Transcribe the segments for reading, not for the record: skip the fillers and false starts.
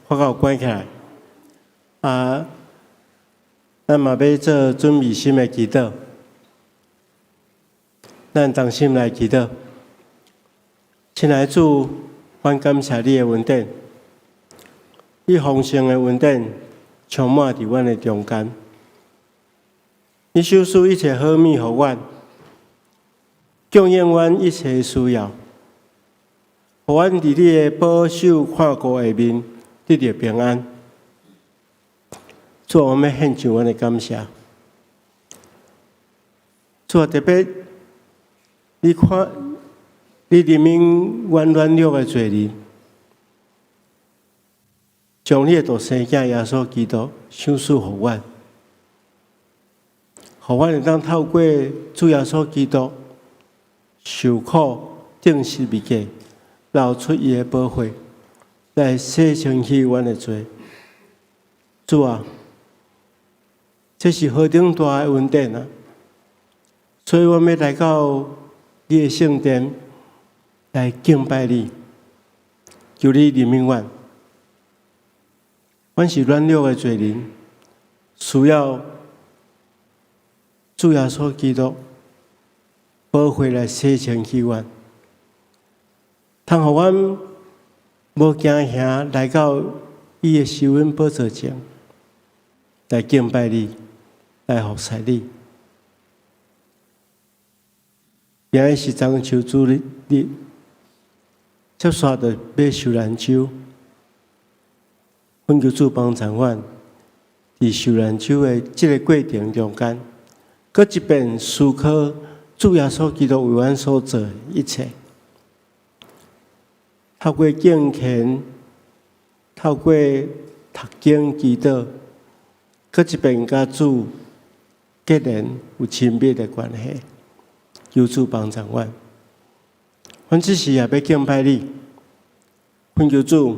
發覺關起來。啊，咱嘛欲做準備心的祈禱，咱同心來祈禱。親愛的主，阮感謝你的恩典，你豐盛的恩典充滿佇阮的中間。你賞賜一切好物予阮，供應阮一切需要，予阮佇你的保守看顧下面得著平安。主，我們獻上阮的感謝。主啊，特別你看，你憐憫阮軟弱的罪人，將你的獨生子耶穌基督賞賜予阮，予阮會當透過主耶穌基督受苦、釘十字架，流出伊的寶血，來洗清去阮的罪。主啊，這是何等大的恩典啊！所以，我欲來到你的聖殿來敬拜你，求你憐憫阮。阮是軟弱的罪人，需要主耶穌基督寶血來洗清去阮，通予阮無驚嚇來到伊的施恩寶座前來敬拜你，來服侍你。今日是中秋主日，接續就欲受難週，懇求主幫助阮，佇受難週的這個過程中間，閣一遍思考主耶穌基督為阮所做的一切，透過敬虔，透過讀經祈禱，閣一遍佮主結連有親密的關係。求主幫助阮，阮這時也欲敬拜你，懇求主，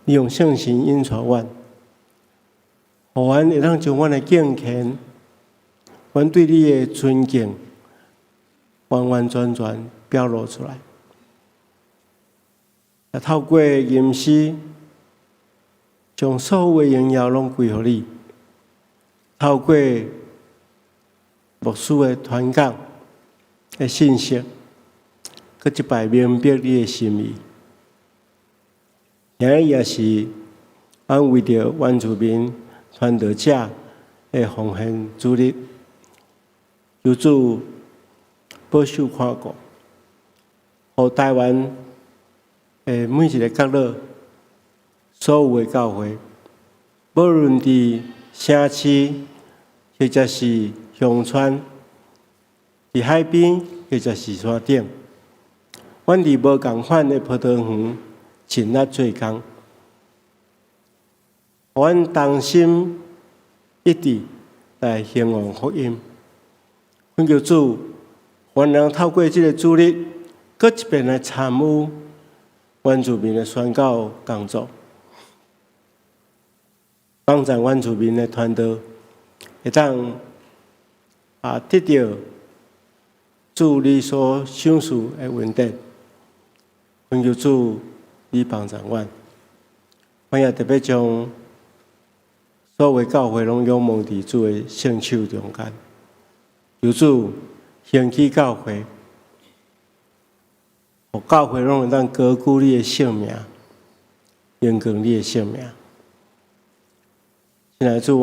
你用聖神引導阮，予阮會當將阮的敬虔，阮對你的尊敬，完完全全表露出來。也透過吟詩，將所有的榮耀攏歸予你。透過牧師的傳講的信息，閣一擺明白你的心意。今日也是阮為著原住民傳道者的奉獻主日，求主保守看顧，予台灣的每一个角落，所有的教會，無論佇城市或者是鄉村，佇海邊或者是山頂，阮佇無仝款的葡萄園盡力做工，予阮同心一致來興旺福音。懇求主，阮能透過這个主日，閣一遍來參與原住民的宣教工作，幫助原住民的傳道，會當得著主你所賞賜的恩典。懇求主，你幫助阮，阮也特別將所有教會攏仰望佇主的聖手中間。求主興起教會，予教會攏會當高舉你的聖名，榮光你的聖名。親愛的主，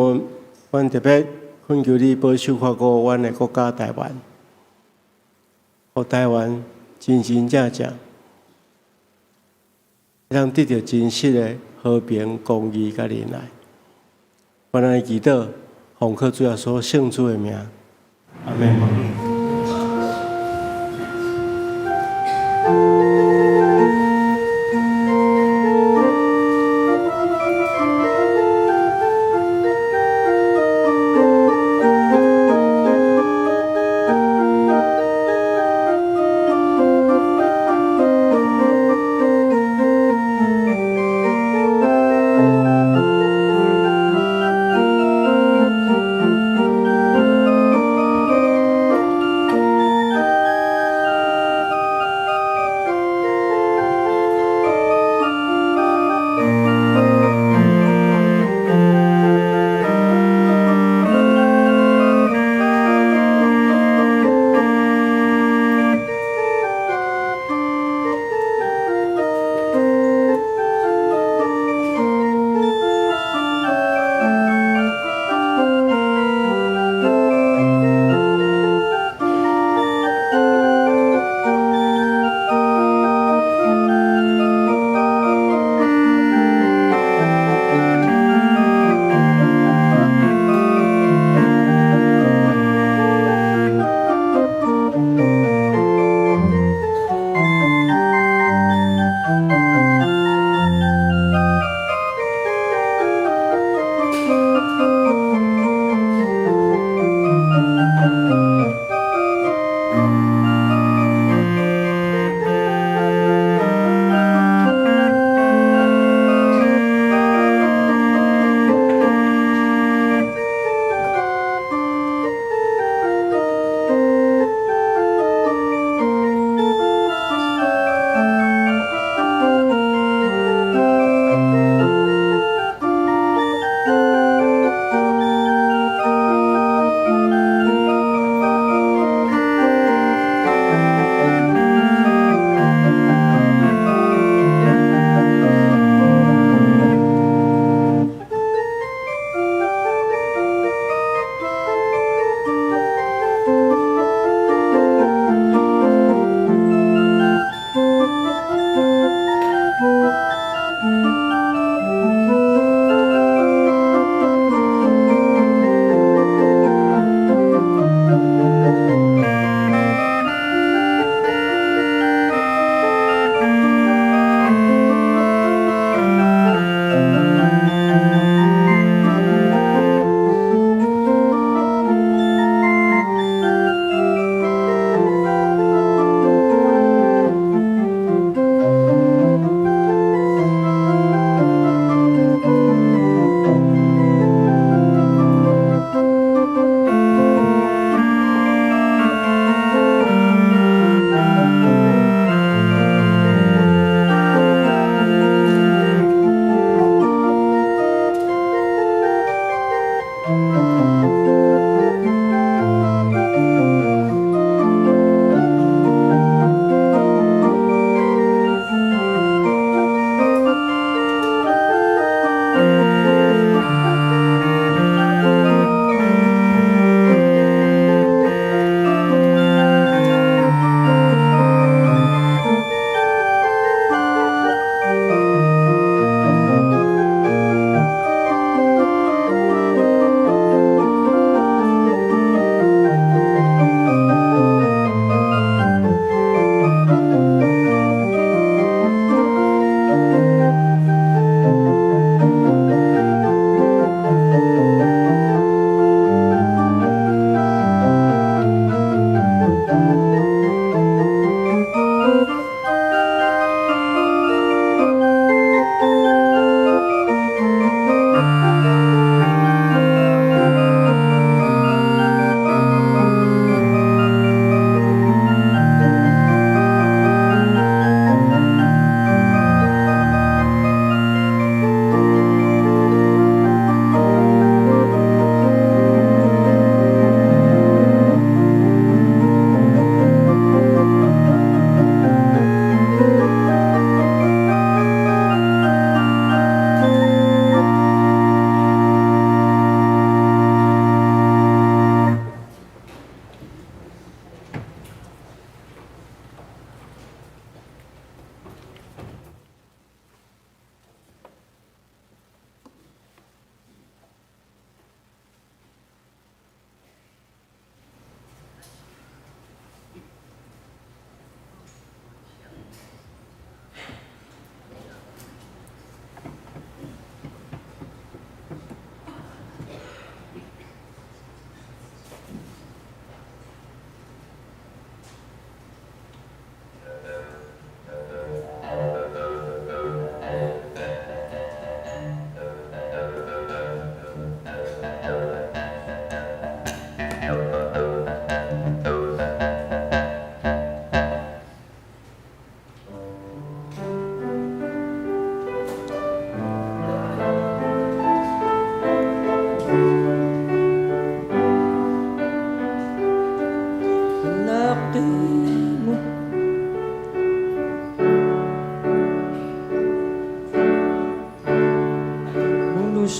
阮特別懇求你保守看顧阮的國家台灣，予台灣真真正正會當得著真實的和平、公義佮仁愛。阮按呢祈禱，奉靠主耶穌聖主的名，阿們。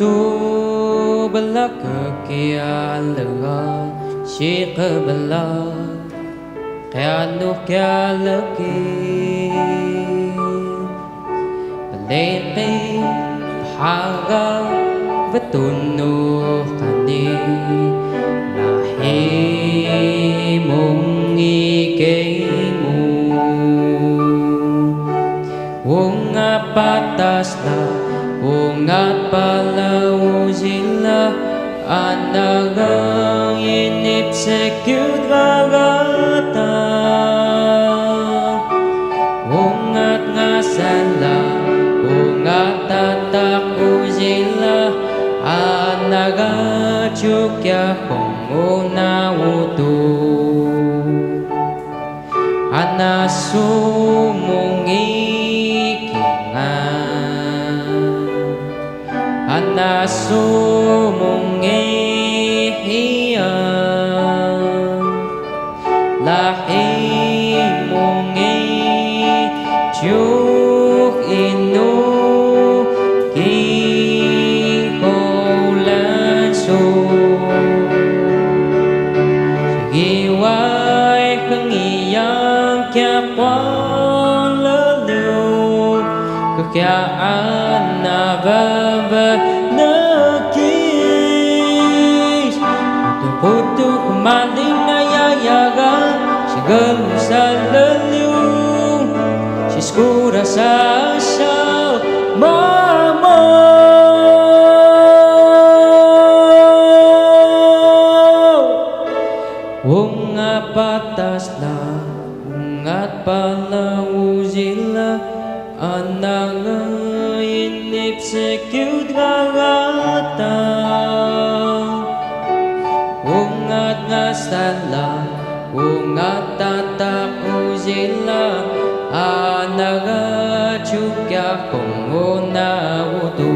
Subla kekialga shiqbla qianu qialaki Baliqi bhaga batunu qani lahi mungi kemu Unga patasla ungat palauzila anagang inipsekyut gagata Ungat nga sala ungat tatak uzila anaga chukya kong una utu Anasumungi kinga Anasumungi hiya Lahi mungi chuk inu king kolan su Giwai kangiyang kya kwalalu Kaya anababa nakis Kutu kumaling nayayaga Sigal sa laliw Siskura sa sa mama. Unga patasla ungat palauzila ananga inipsekyut gagata Ungat nga sala ungat tatak uzila anaga chukya kong una utu.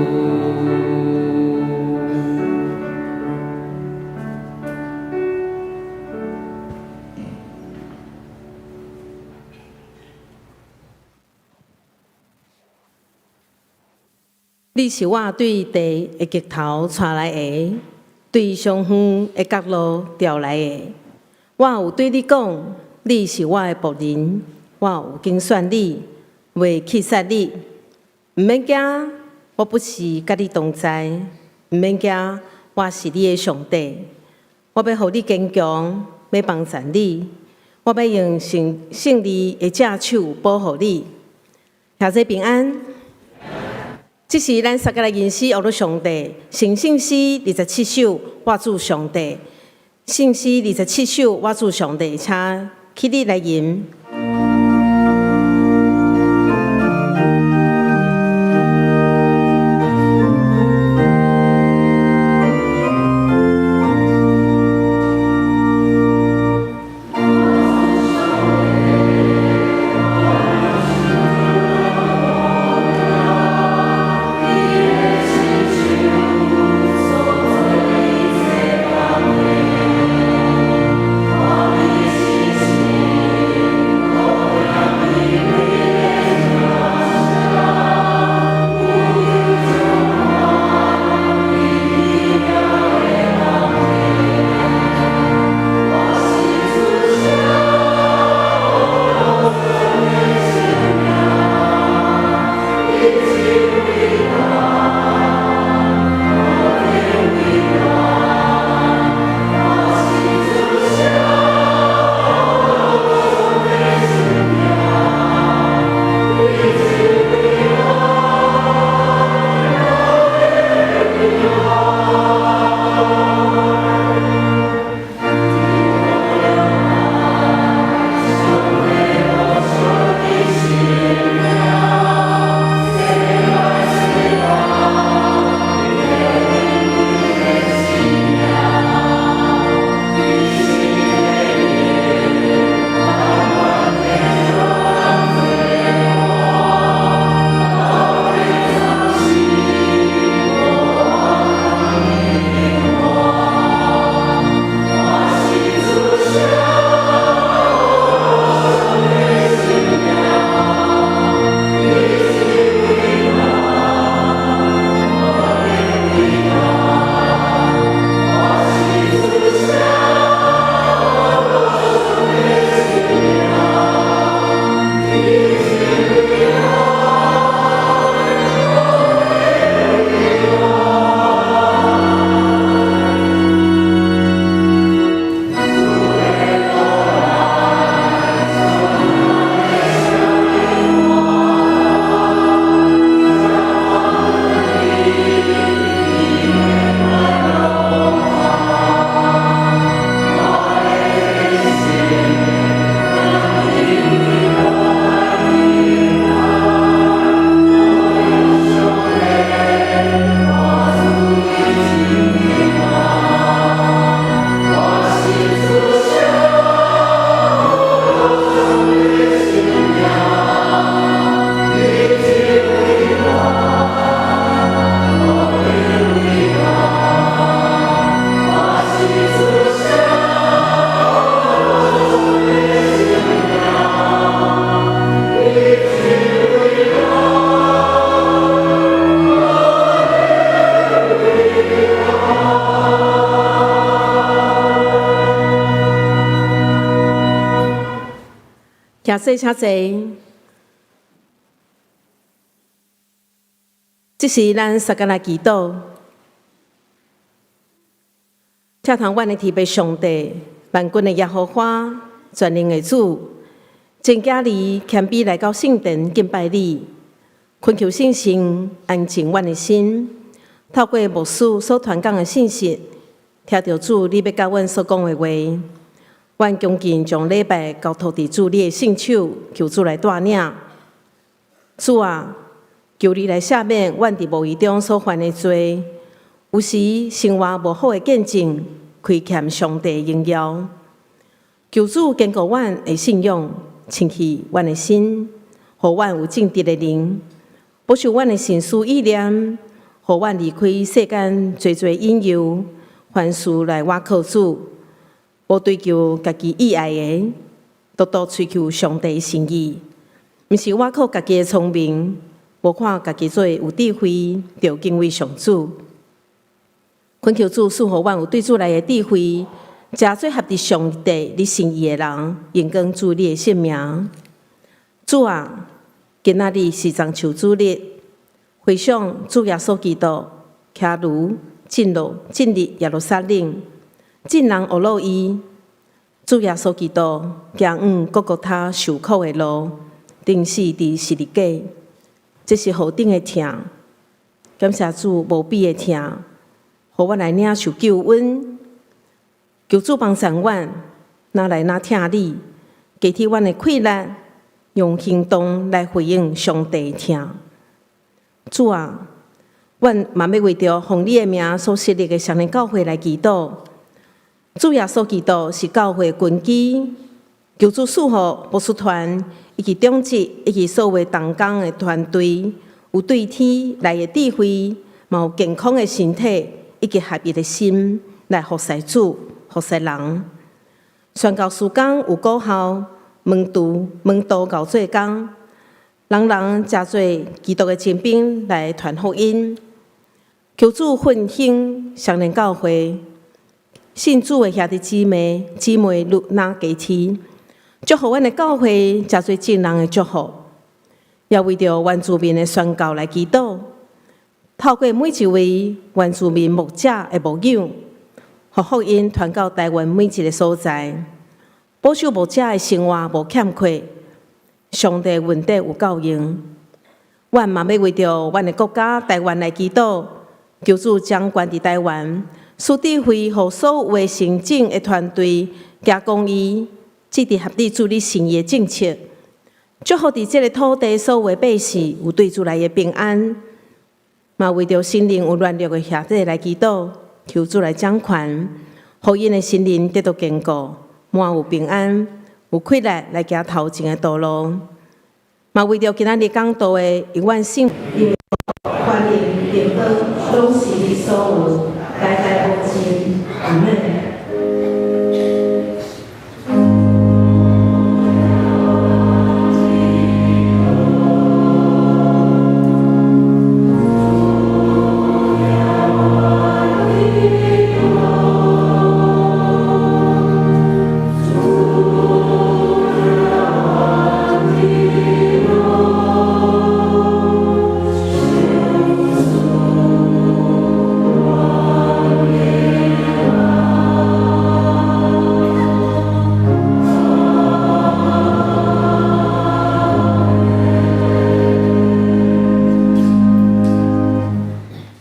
你是我對地的極頭帶來的，對上遠的角落調來的。我有對你講，你是我的僕人，我有揀選你，袂棄殺你。毋免驚，我不時佮你同在。毋免驚，我是你的上帝。我欲予你堅強，欲幫贊你。我欲用勝勝利的正手保護你。兄弟平安。這是咱三個來認識學上帝，成聖詩27首，我主上帝。聖詩二十七首，我主上帝，請起立來吟。徛坐請坐。這時咱相共來祈禱，請聽阮的天父上帝，萬軍的耶和華，全能的主，真今日謙卑來到聖殿敬拜你，懇求聖神安靜阮的心，透過牧師所傳講的信息，聽著主你欲佮阮所講的話，阮恭敬將禮拜交託佇主你的聖手，求主來帶領。主啊！求你來赦免阮佇無意中所犯的罪，有時生活無好的見證，虧欠上帝榮耀。求主堅固阮的信仰，清洗阮的心，予阮有正直的靈，保守阮的心思意念，予阮離開世間濟濟引誘，凡事來倚靠主，無追求家己意愛的，獨獨追求上帝心意，毋是倚靠家己的聰明。無看家己做有智慧，著敬畏上主。懇求主賜予阮有對主來的智慧，成做合佇上帝你心意的人，榮光主你的聖名。主啊，今仔日是中秋主日，回想主耶穌基督騎驢進入耶路撒冷，眾人呵咾伊。主耶穌基督行往各各他受苦的路，釘死佇十字架。這是何等的疼！感謝主無比的疼，予阮來領受救恩。求主幫助阮，愈來愈疼你，加添阮的氣力，用行動來回應上帝的疼。主啊，阮嘛欲為著奉你的名所設立的雙連教會來祈禱。主耶穌基督是教會根基，求主賜予牧師團以及長執以及所有同工的團隊，有對天來的智慧，嘛有健康的身體以及合一的心來服侍主、服侍人。宣教事工有果效，門徒門徒𠢕做工，人人成做基督的精兵來傳福音。求主奮興雙連教會，信主的兄弟姊妹姊妹愈來加添。祝福阮的教會，成做眾人的祝福，也為著原住民的宣教來祈禱。透過每一位原住民牧者的牧養，予福音傳到台灣每一个所在，保守牧者的生活無欠缺，上帝恩典有夠用。阮嘛欲為著阮的國家台灣來祈禱，求主掌權佇台灣，賜智慧予所有的行政的團隊，行公義。制定合你主你心意的政策，祝福佇這个土地所有的百姓有對主來的平安，嘛為著心靈有軟弱的兄弟來祈禱，求主來掌權，予𪜶的心靈得到堅固，滿有平安，有氣力來行頭前的道路。嘛為著今仔日講道的永遠聖，權能榮光攏是你所有，代代無盡，阿們。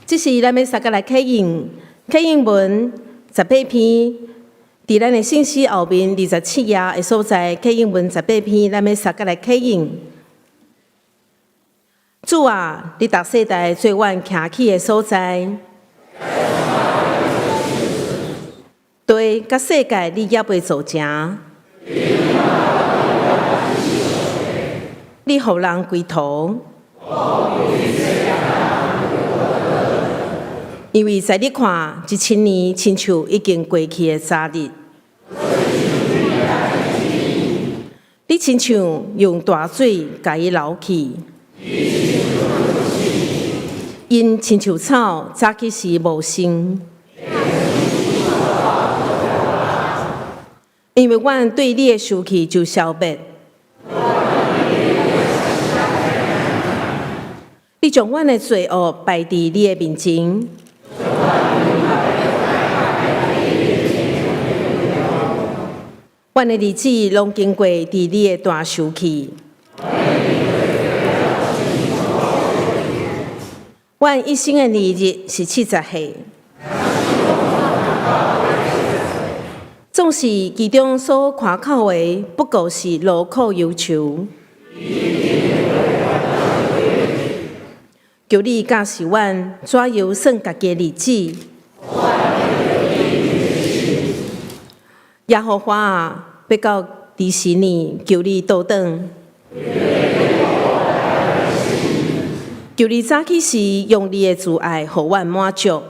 這時咱欲相共來啟應，啟應文18篇，佇咱的聖詩後面27頁的所在，啟應文十八篇，咱欲相共來啟應。主啊，你逐世代做阮徛起的所在，地佮世界你猶未造成，你予人歸途。因為在你看，1000年親像已經過去的昨日。你親像用大水共伊撈去，𪜶親像草早起時無生。因為阮對你的受氣就消滅。你將阮的罪惡擺佇你的面前。阮的日子攏經過佇你的大仇去。阮一生的年日是70歲。縱是其中所誇口的，不過是勞苦憂愁。求你教示阮怎樣算家己的日子。耶和華啊，欲到佇時呢？求你倒轉。求你早起時，用你的慈愛予阮滿足。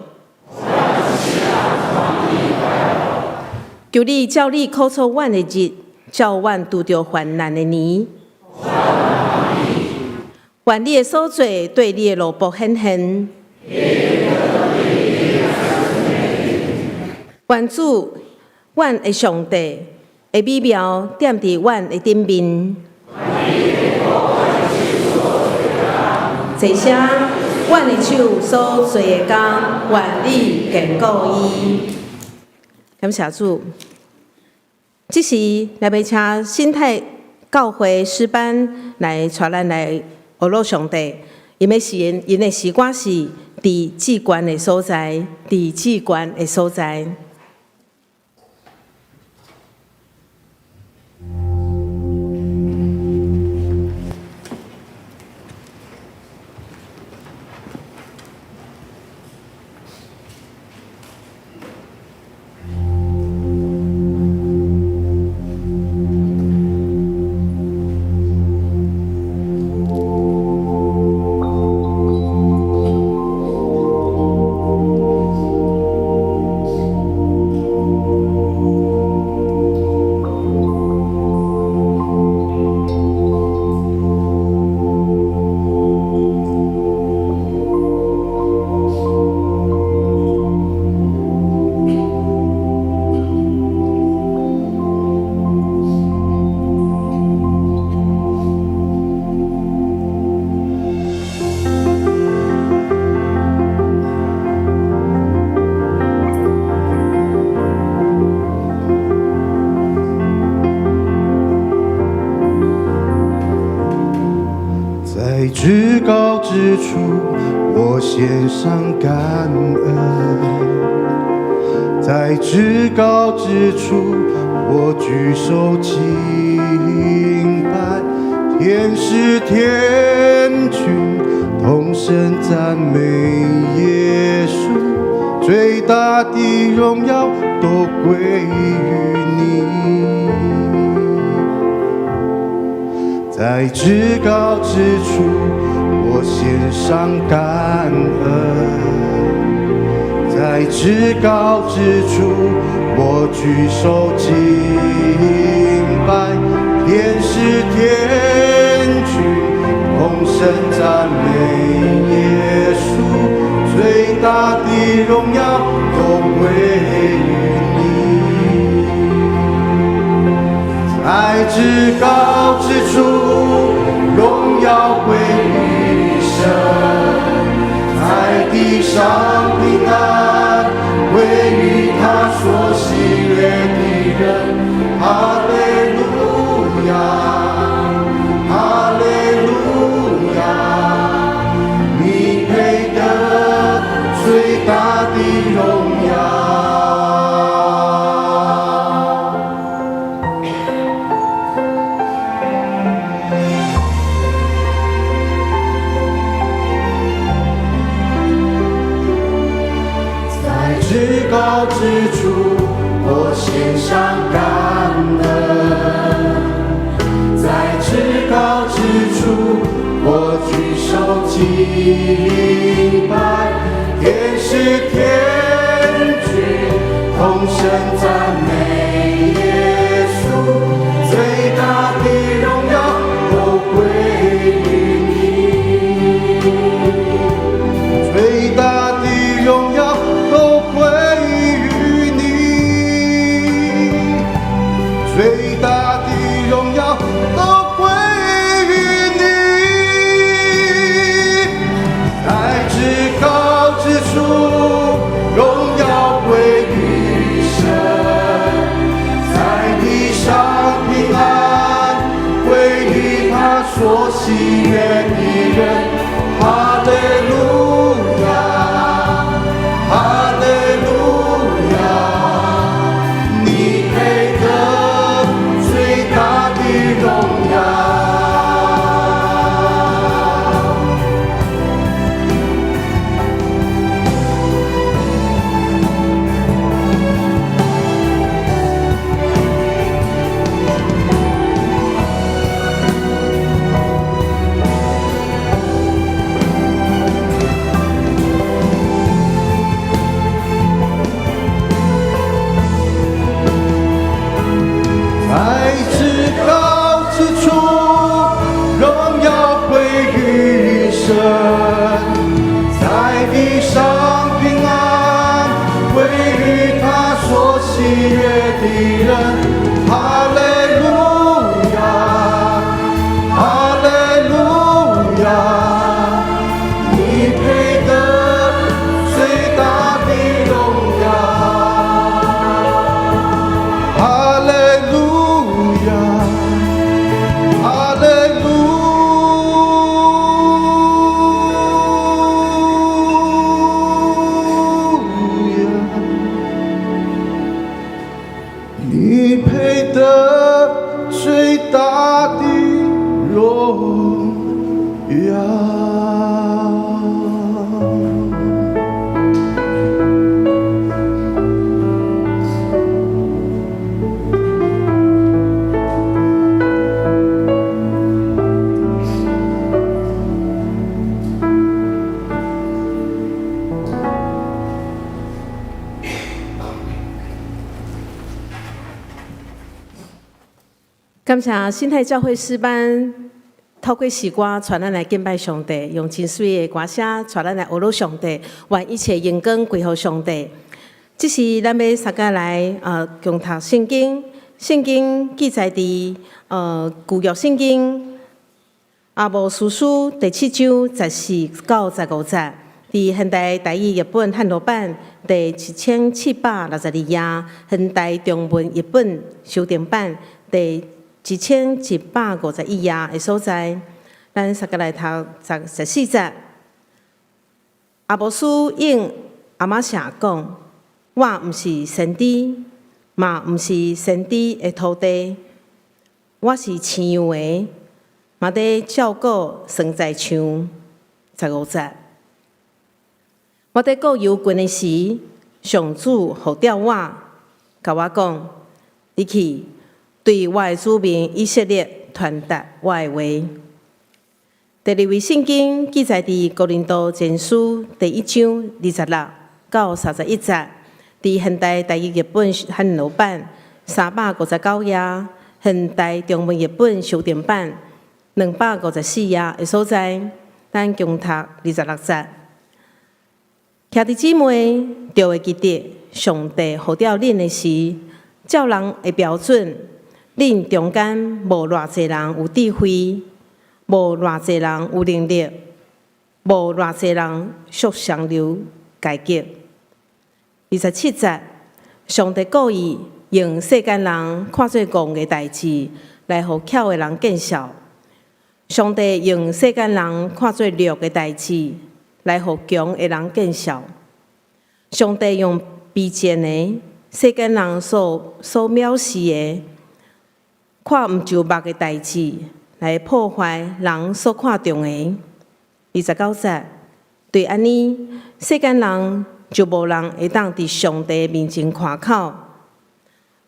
求你照你苦楚阮的日，照阮拄著患難的年。願你的所做對你的奴僕顯現。願主，阮的上帝的美妙踮佇阮的頂面。這些阮的手所做的工，願你堅固伊。感謝主。這時來欲請新泰教會詩班來帶咱來學樂上帝。𪜶的詩歌是佇至懸的所在，佇至懸的所在。在至高之處，我獻上感恩；在至高之處，我舉手敬拜。天使天軍同聲讚美耶穌，最大的榮耀都歸於你。在至高之處，我獻上感恩；在至高之處，我舉手敬拜。天使天軍同聲讚美耶穌，最大的榮耀都歸於你。在至高之處，榮耀歸於神；在地上平安歸於他所喜悅的人。哈利路亞，哈利路亞，你配得最大的榮耀。在至高之處，我獻上感恩；在至高之處，我舉手敬拜。天使天軍同聲讚美耶穌，最大的榮耀都歸於你，最大的榮耀都歸於你，最大的榮耀都歸於你，感謝新泰教會詩班透過詩歌帶咱來敬拜上帝，用真媠的歌聲帶咱來學魯上帝，願一切榮光歸予上帝。這時咱欲相共來共讀聖經，聖經記載佇舊約聖經阿摩司書第七章14到15節，佇現代台語譯本漢羅版第1762頁，現代中文譯本修訂版第1151頁的所在，咱相共來讀14節。阿摩司應亞瑪謝講：我毋是先知，嘛毋是先知的徒弟，我是飼羊的，嘛佇照顧桑栽樹。15節，我佇顧羊群的時，上主呼召我，共我講：你去對我的子民以色列傳達我的話。第二位聖經記載佇哥林多前書第一章26到31節，佇現代台語譯本漢羅版359頁，現代中文譯本修訂版254頁的所在，咱共讀26節。兄弟姊妹，著會記得，上帝呼召恁的時，照人的標準，恁中間無偌濟人有智慧，無偌濟人有能力，無偌濟人屬上流階級。27節，上帝故意用世間人看做戇的代誌，來予巧的人見笑；上帝用世間人看做弱的代誌，來予強的人見笑。上帝用卑賤的世間人所藐視的、看毋就目的代誌，來破壞人所看重的。29節，對按呢，世間人就無人會當佇上帝面前誇口。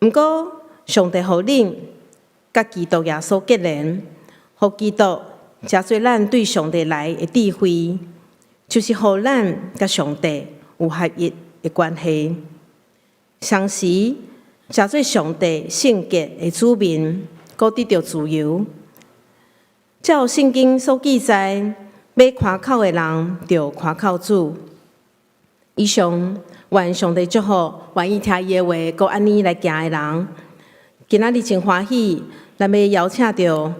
毋過，上帝予恁佮基督耶穌結連，予基督成做咱對上帝來的智慧，就是予咱佮上帝有合一的關係。同時，成做上帝聖潔的子民，閣得著自由。照聖經所記載，欲誇口的人，著誇口主。以上，願上帝祝福願意聽伊的話，閣按呢來行的人。今仔日真歡喜，咱欲邀請著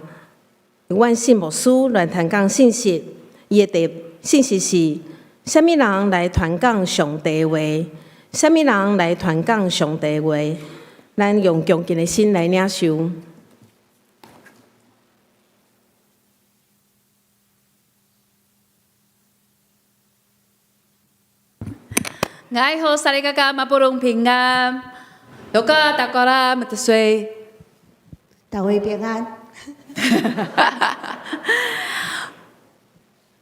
阮信牧師來傳講信息。伊的題信息是：啥物人來傳講上帝話？啥物人來傳講上帝話？咱用恭敬的心來領受。來好，薩利嘎嘎，馬布隆平安，有個大哥啦，沒得水，大家平安。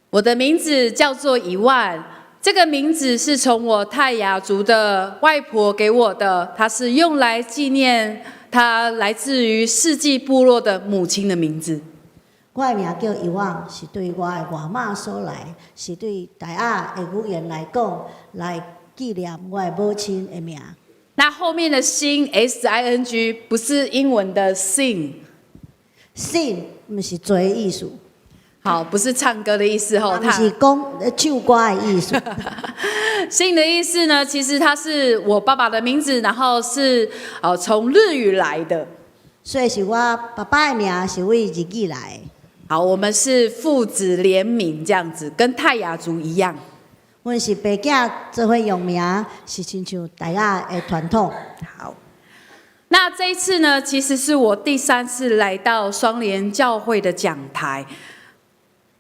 我的名字叫做一萬，這個名字是從我泰雅族的外婆給我的，它是用來紀念她來自於四季部落的母親的名字。我的名叫一萬，是對我的外媽所來，是對泰雅的語言來講，來紀念我的母親的名。那後面的星 S I N G 不是英文的 sing， sing 毋是做的意思。好，不是唱歌的意思吼，毋是講唱歌的意思。信的意思呢，其實它是我爸爸的名字，然後是從日語來的。所以是我爸爸的名是為日語來的。好，我們是父子聯名這樣子，跟泰雅族一樣。阮是爸囝做伙用名，是親像泰雅的傳統。好，那這一次呢，其實是我第三次來到雙聯教會的講台。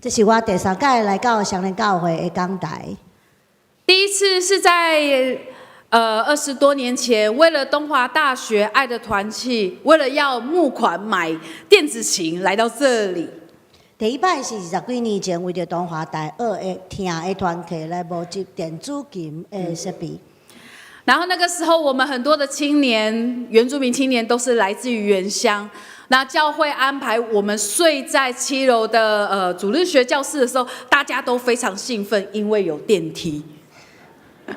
這是我第三擺來到雙聯教會的講台。第一次是在20多年前，為了東華大學愛的團契，為了要募款買電子琴，來到這裡。第一擺是20幾年前，為著東華大學的疼的團契來募集電子琴的設備。然後那個時候，我們很多的青年，原住民青年都是來自於原鄉。那教會安排我們睡在7樓的主日學教室的時候，大家都非常興奮，因為有電梯。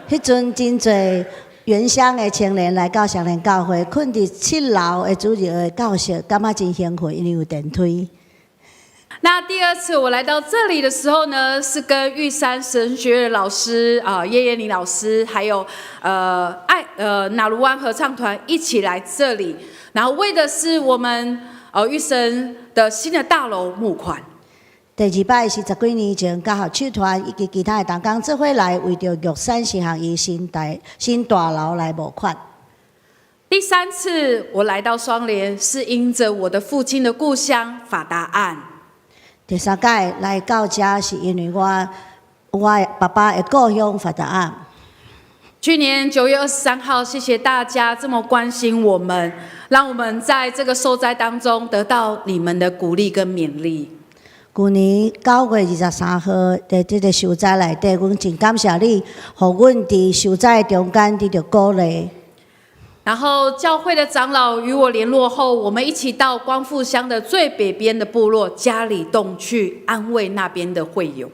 彼陣真濟原鄉的青年來到雙連教會，睏佇7樓的主日的教室，感覺真興奮，因為有電梯。那第二次我來到這裡的時候呢，是跟玉山神學院老師啊葉燕玲老師，還有那魯灣合唱團一起來這裡，然後為的是我們玉神的新的大樓募款。第二擺是十幾年前，佮合唱團以及其他的同工做伙來，為著玉山神學院新大樓來募款。第三次我來到雙連，是因着我的父親的故鄉法達岸。第三擺來到遮，是因為我的爸爸的故鄉法達岸。去年9月23號，謝謝大家這麼關心我們，讓我們在這個受災當中得到你們的鼓勵跟勉勵。舊年9月23號，佇這個受災內底，阮真感謝你，予阮佇受災中間得著鼓勵。然後教會的長老與我聯絡後，我們一起到光復鄉的最北邊的部落嘉里洞去安慰那邊的會友。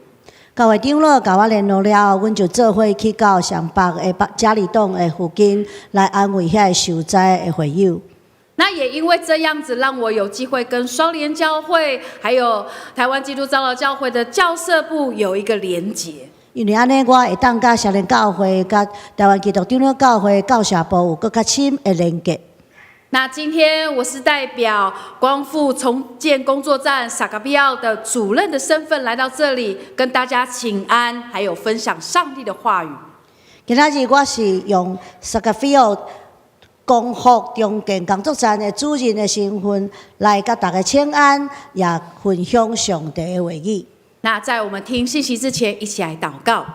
教會長老佮我聯絡了後，阮就做伙去到上北的北嘉里洞的附近來安慰遐个受災的會友。那也因為這樣子，讓我有機會跟雙連教會，還有台灣基督長老教會的教社部有一個連結。因為按呢，我會當佮雙連教會、佮台灣基督長老教會教社部有閣較深的連結。那今天我是代表光復重建工作站薩卡比奧的主任的身份來到這裡，跟大家請安，還有分享上帝的話語。今仔日我是用薩卡比奧光復重建工作站的主任的身份來佮大家請安，也分享上帝的話語。那在我們聽信息之前，一起來禱告。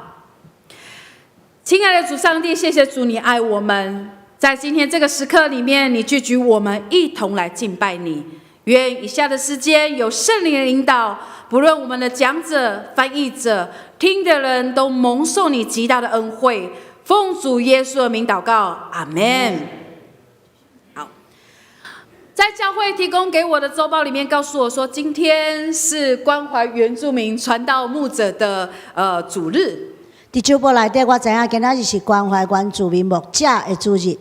親愛的主上帝，謝謝主，你愛我們，在今天這個時刻裡面，你聚集我們一同來敬拜你。願以下的時間有聖靈的領導，不論我們的講者、翻譯者、聽的人都蒙受你極大的恩惠。奉主耶穌的名禱告，阿門。好，在教會提供給我的週報裡面告訴我說，今天是關懷原住民傳道牧者的主日。佇週報內底，我知影今仔日是關懷原住民牧者的主日。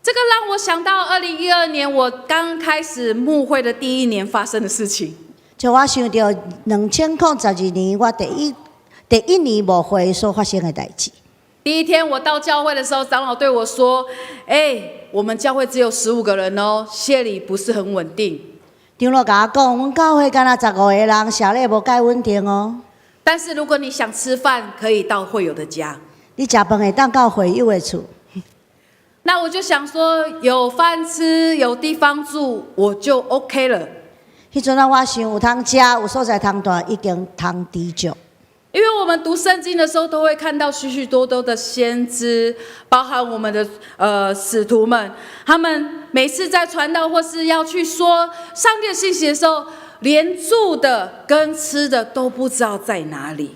這個讓我想到2012年我剛開始牧會的第一年發生的事情。就我想著2012年我第一年牧會所發生的代誌。第一天我到教會的時候，長老對我說：“欸，我們教會只有15個人哦，謝禮不是很穩定。” 長老共我講，阮教會干焦15個人，謝禮無蓋穩定哦。但是如果你想吃飯，可以到會友的家。你食飯會當到會友的厝。那我就想說，有飯吃，有地方住，我就 OK 了。彼陣啊，我想有通食，有所在通蹛，已經通知足。因為我們讀聖經的時候，都會看到許許多多的先知，包含我們的使徒們，他們每次在傳道或是要去說上帝的信息的時候，連住的跟吃的都不知道在哪裡。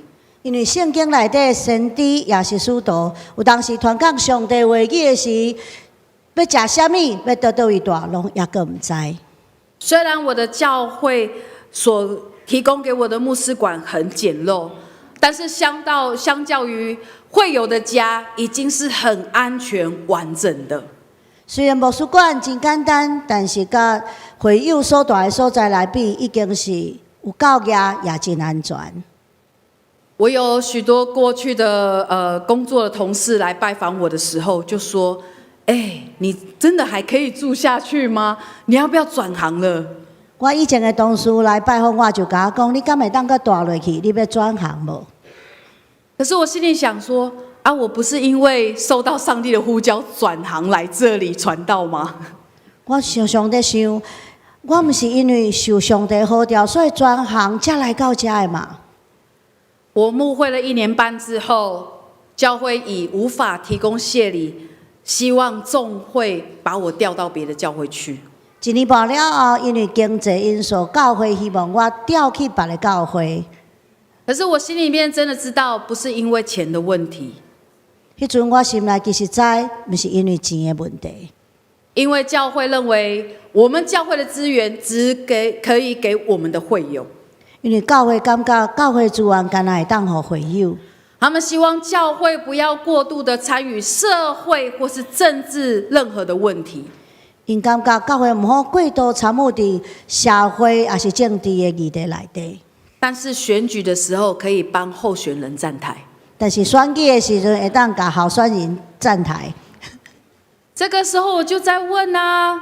因為聖經內底先知也是使徒，有當時傳講上帝話語的時，欲食啥物，欲佗佗位蹛，攏猶閣毋知。雖然我的教會所提供給我的牧師館很簡陋，但是相較於會友的家，已經是很安全完整的。雖然牧師館真簡單，但是佮會友所蹛的所在來比，已經是有夠額，也真安全。我有許多過去的工作的同事來拜訪我的時候，就說：“欸，你真的還可以住下去嗎？你要不要轉行了？” 我以前的同事來拜訪我，就共我講：“你敢會當閣蹛落去？你欲轉行無？” 可是我心裡想說：啊，我不是因為受到上帝的呼召轉行來這裡傳道嗎？我常常咧想，我毋是因為受上帝呼召，所以轉行才來到遮的嘛。我牧會了一年半之後，教會以無法提供謝禮，希望眾會把我調到別的教會去。一年半了後，因為經濟因素，教會希望我調去別个教會。可是我心裡面真的知道，不是因為錢的問題。彼陣我心內其實知，毋是因為錢的問題。因為教會認為，我們教會的資源只給可以給我們的會友。因為教會感覺教會資源干焦會當予會友。他們希望教會不要過度的參與社會或是政治任何的問題。𪜶感覺教會毋好過度參與佇社會抑是政治的議題內底。但是選舉的時候可以幫候選人站台。但是選舉的時陣會當共候選人站台。這個時候我就在問啊，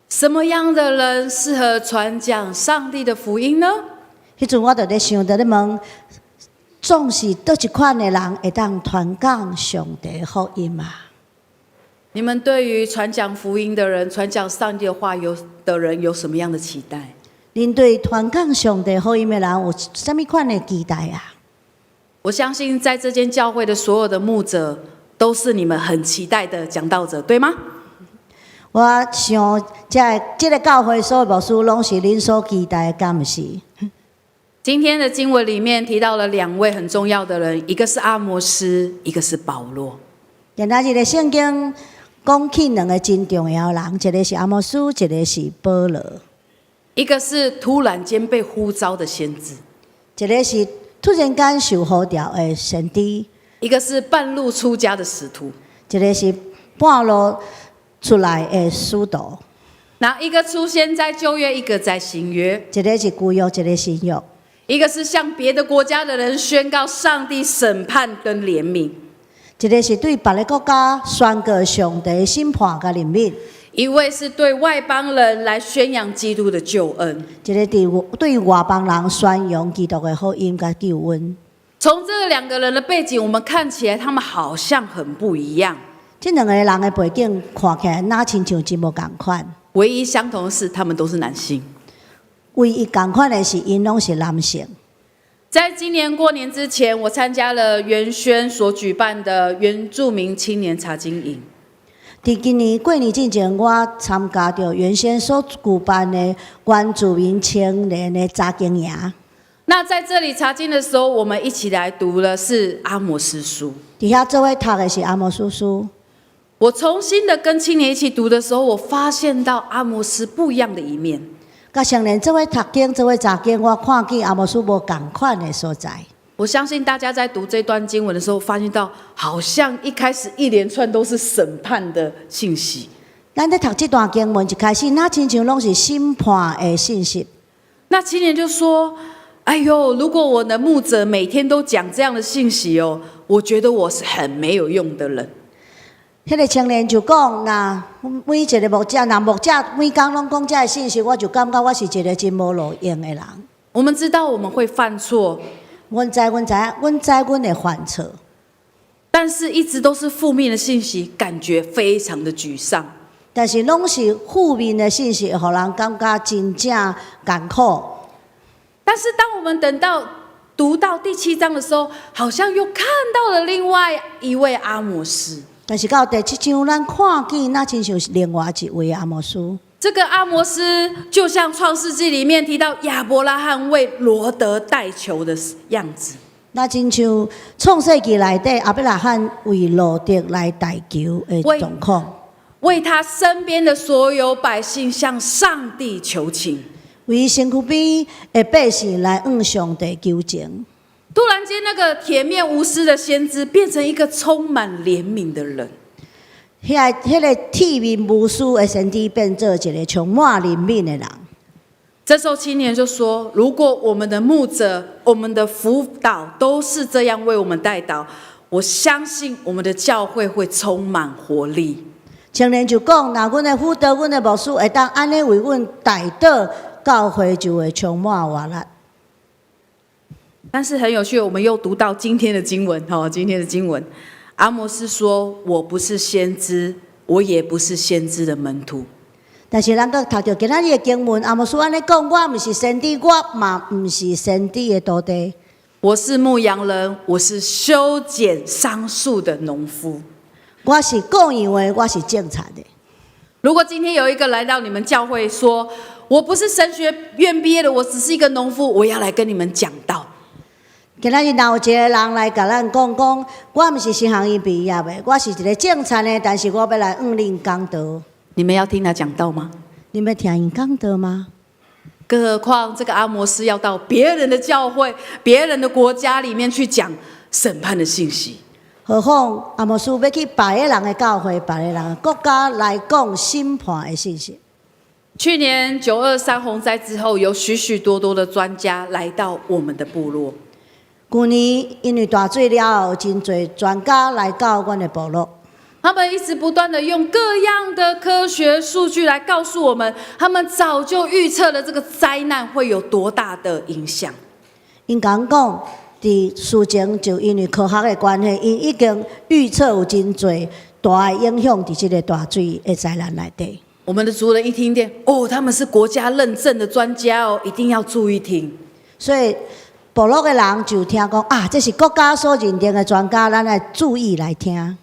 什麼樣的人適合傳講上帝的福音呢？彼陣我就咧想，就咧問，總是佗一款的人會當傳講上帝福音啊？你們對於傳講福音的人、傳講上帝的話有的人有什麼樣的期待？恁對傳講上帝福音的人有啥物款的期待啊？我相信在這間教會的所有的牧者，都是你們很期待的講道者，對嗎？我想，這個教會所有牧師攏是恁所期待的，敢毋是？今天的經文裡面提到了兩位很重要的人，一個是阿摩司，一個是保羅。今仔日的聖經講起兩個真重要的人，一個是阿摩司，一個是保羅。一個是突然間被呼召的先知，一個是突然間受呼召的先知，一個是半路出家的使徒。一個是半路出來的使徒。那一個出現在舊約，一個在新約。一個是舊約，一個新約。一個是向別的國家的人宣告上帝審判跟憐憫，一個是對別个國家宣告上帝審判佮憐憫，一位是對外邦人來宣揚基督的救恩。一個對外邦人宣揚基督的福音佮救恩。從這兩個人的背景，我們看起來他們好像很不一樣。這兩個人的背景看起來，若親像真無仝款。唯一相同的是，他們都是男性。唯一仝款的是，𪜶攏是男性。在今年過年之前，我參加了原宣所舉辦的原住民青年查經營。佇今年過年進前，我參加著原先所舉辦的原住民青年的查經營。那在這裡查經的時候，我們一起來讀的是阿摩司書。佇遐做伙讀的是阿摩司書。我重新的跟青年一起讀的時候，我發現到阿摩司不一樣的一面。佮青年做伙讀經，做伙查經，我看見阿摩司無仝款的所在。我相信大家在讀這段經文的時候，發現到好像一開始一連串都是審判的信息。咱咧讀這段經文，一開始若親像攏是審判的信息。那青年就說：“哎呦，如果我的牧者每天都講這樣的信息哦，我覺得我是很沒有用的人。” 彼個青年就講：若每一個牧者，若牧者每工攏講這个信息，我就感覺我是一個真無路用的人。我們知道我們會犯錯，阮知，阮知影，阮知阮會犯錯，但是一直都是負面的信息，感覺非常的沮喪。但是攏是負面的信息，予人感覺真正艱苦。但是當我們等到讀到第七章的時候，好像又看到了另外一位阿摩司。但是到第七章，咱看見若親像是另外一位阿摩司。這個阿摩司就像創世紀裡面提到亞伯拉罕為羅得代求的樣子。若親像創世紀內底亞伯拉罕為羅得來代求的狀況，為他身邊的所有百姓向上帝求情，為身軀邊的百姓來向上帝求情。突然間，那個鐵面無私的先知變成一個充滿憐憫的人。彼個鐵面無私的先知變做一個充滿憐憫的人。這時候青年就說：“如果我們的牧者、我們的輔導都是這樣為我們代禱，我相信我們的教會會充滿活力。” 青年就講：若阮的輔導、阮的牧師會當按呢為阮代禱，教會就會充滿活力。但是很有趣，我們又讀到今天的經文，哈，今天的經文，阿摩司說：“我不是先知，我也不是先知的門徒。” 但是咱閣讀著今仔日的經文，阿摩司按呢講：我毋是先知，我嘛毋是先知的徒弟。我是牧羊人，我是修剪桑樹的農夫。我是顧羊的，我是種田的。如果今天有一個來到你們教會說，我不是神學院畢業的，我只是一個農夫，我要來跟你們講道。今仔日若有一個人來共咱講講，我毋是神學院畢業的，我是一個種田的，但是我欲來向恁講道。你們要聽他講道嗎？你們聽𪜶講道嗎？更何況這個阿摩司要到別人的教會、別人的國家裡面去講審判的信息。何況阿摩司欲去別个人的教會、別个人的國家來講審判的信息。去年9·23洪災之後，有許許多多的專家來到我們的部落。舊年因為大水了後，有真濟專家來到阮的部落。他們一直不斷的用各樣的科學數據來告訴我們，他們早就預測了這個災難會有多大的影響。𪜶共阮講，佇事前就因為科學的關係，𪜶已經預測有真濟大的影響佇這个大水的災難內底。我們的族人一聽見，哦，他們是國家認證的專家哦，一定要注意聽。所以部落的人就聽講啊，這是國家所認定的專家，咱愛注意來聽。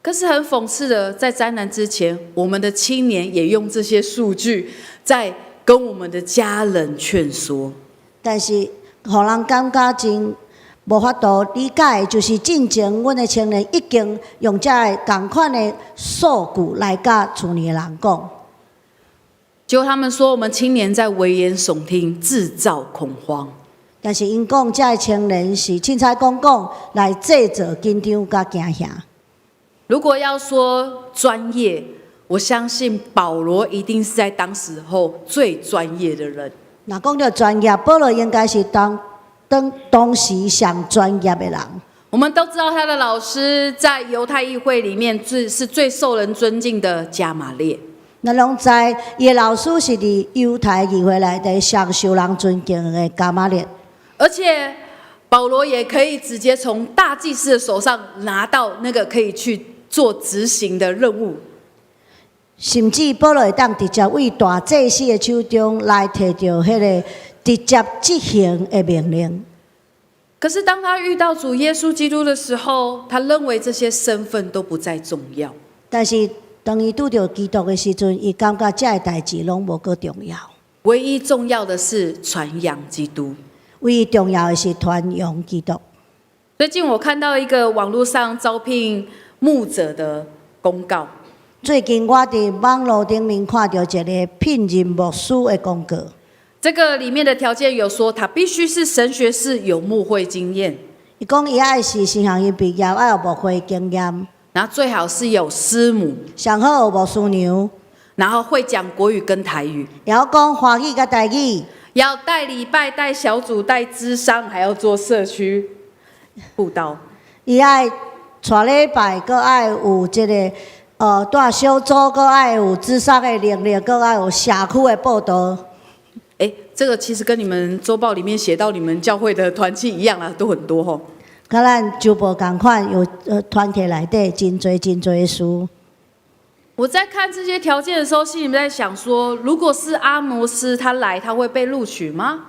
可是很諷刺的，在災難之前，我們的青年也用這些數據在跟我們的家人勸說。但是，予人感覺真無法度理解的，就是進前阮的青年已經用這个仝款的數據來佮厝內的人講。結果他們說，我們青年在危言聳聽，製造恐慌。但是𪜶講，這个青年是凊彩講講來製造緊張佮驚嚇。如果要說專業，我相信保羅一定是在當時候最專業的人。若講著專業，保羅應該是當當時上專業的人。我們都知道他的老師在猶太議會裡面最受人尊敬的迦瑪列。咱攏知，伊的老師是佇猶太議會內底上受人尊敬的迦瑪列。而且保羅也可以直接從大祭司的手上拿到那個可以去做執行的任務。甚至保羅會當直接對大祭司的手中來提著彼个直接執行的命令。可是當他遇到主耶穌基督的時候，他認為這些身份都不再重要。但是當伊拄著基督的時陣，伊感覺這个代誌攏無閣重要。唯一重要的是傳揚基督。唯一重要的是傳揚基督。最近我看到一個網絡上招聘牧者的公告。最近我佇網路頂面看著一个聘任牧師的公告。這個裡面的條件有說，他必須是神學士，有牧會經驗。伊講伊愛是神學院畢業，愛有牧會經驗。然後最好是有師母。上好有牧師娘。然後會講國語跟台語。會曉講華語佮台語。要帶禮拜、帶小組、帶諮商，還要做社區佈道。伊愛帶禮拜，閣愛有這个帶小組，閣愛有諮商的能力，閣愛有社區的佈道。欸，這個其實跟你們週報裡面寫到你們教會的團契一樣啊，都很多吼。佮咱週報仝款，有團契內底真濟真濟的事。我在看這些條件的時候，心裡面在想說，如果是阿摩司他來，他會被錄取嗎？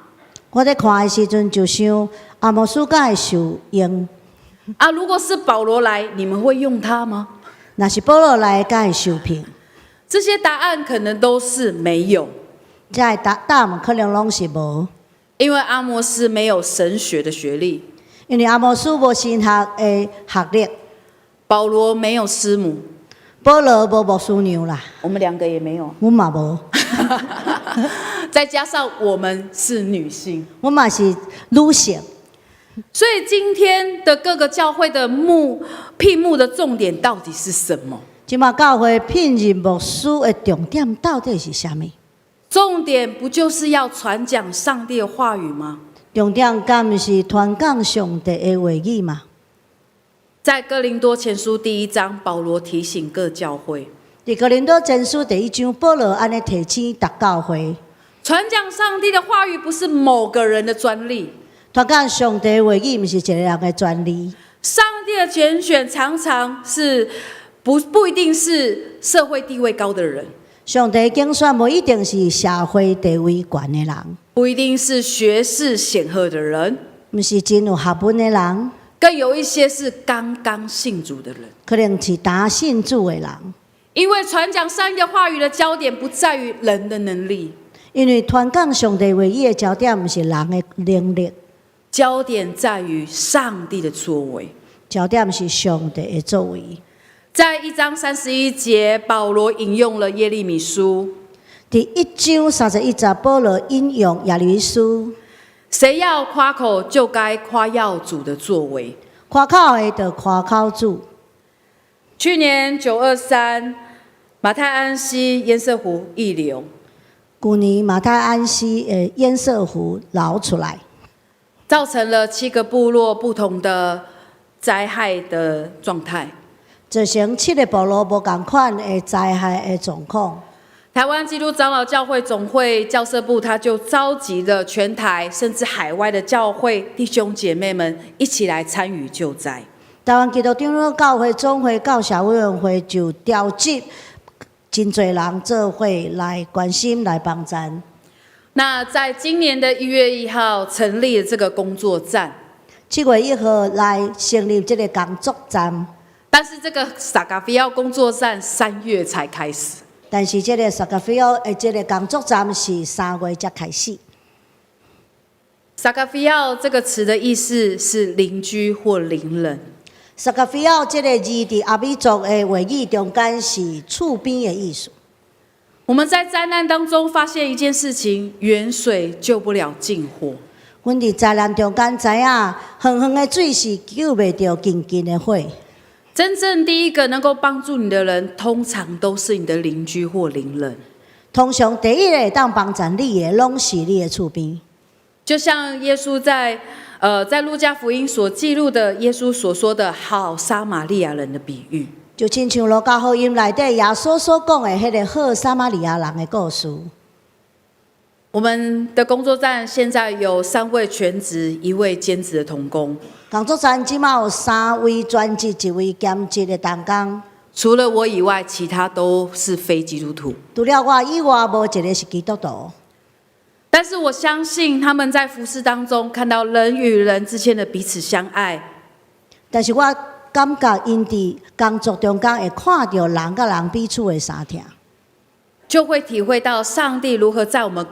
我在看的時陣就想，阿摩司敢會受用？啊，如果是保羅來，你們會用他嗎？若是保羅來，敢會受聘？這些答案可能都是沒有。這个答案可能攏是無。因為阿摩司沒有神學的學歷。因為阿摩司無神學的學歷。保羅沒有師母。保羅無牧師娘啦。我們兩個也沒有。阮嘛無。再加上我們是女性。阮嘛是女性。所以今天的各個教會的聘牧的重點到底是什麼？這馬教會聘任牧師的重點到底是啥物？重點不就是要傳講上帝的話語嗎？重點敢毋是傳講上帝的話語嗎？在哥林多前書第一章，保羅提醒各教會，佇哥林多前書第一章，保羅按呢提醒逐教會，傳講上帝的話語不是某個人的專利。傳講上帝的話語毋是一个人的專利。上帝的揀選常常是不一定是社會地位高的人，上帝揀選無一定是社會地位懸的人，不一定是學識顯赫的人，毋是真有學問的人，更有一些是剛剛信主的人。可能是剛信主的人。因為傳講上帝的話語的焦點不在於人的能力，因為傳講上帝話語的焦點毋是人的能力，焦點在於上帝的作為。焦點是上帝的作為。在1章31節，保羅引用了耶利米書。佇1章31節，保羅引用耶利米書。誰要誇口，就該誇耀主的作為。誇口的就誇口主。去年9/23，馬太鞍溪堰塞湖溢流，舊年馬太鞍溪的堰塞湖流出來，造成了七個部落不同的災害的狀態。造成七个部落無仝款的災害的狀況。台灣基督長老教會總會教社部，他就召集了全台甚至海外的教會弟兄姐妹們一起來參與救災。台灣基督長老教會總會教社委員會就召集真濟人做伙來關心、來幫贊。那在今年的1月1號成立了這個工作站， 7月1號來成立這個工作站，但是這個撒嘎菲奧工作站3月才開始。但是這個撒嘎菲奧的這個工作站是3月才開始。撒嘎菲奧這個詞的意思是鄰居或鄰人。撒嘎菲奧這个字佇阿美族的話語中間是厝邊的意思。我們在災難當中發現一件事情：遠水救不了近火。阮佇災難中間知影，遠遠的水是救袂著近近的火。真正第一個能夠幫助你的人，通常都是你的鄰居或鄰人。通常第一個會當幫助你的，攏是你的厝邊。就像耶穌在路加福音所記錄的耶穌所說的好撒瑪利亞人的比喻。就親像路加福音內底耶穌所講的彼个好撒瑪利亞人的故事。我們的工作站現在有三位全職、一位兼職的同工。工作站這馬有三位全職、一位兼職的同工。除了我以外，其他都是非基督徒。除了我以外，無一个是基督徒。但是我相信他們在服事當中看到人與人之間的彼此相愛。但是我感覺𪜶佇工作中間會看著人佮人彼此的相疼，就會體會到上帝如何在我們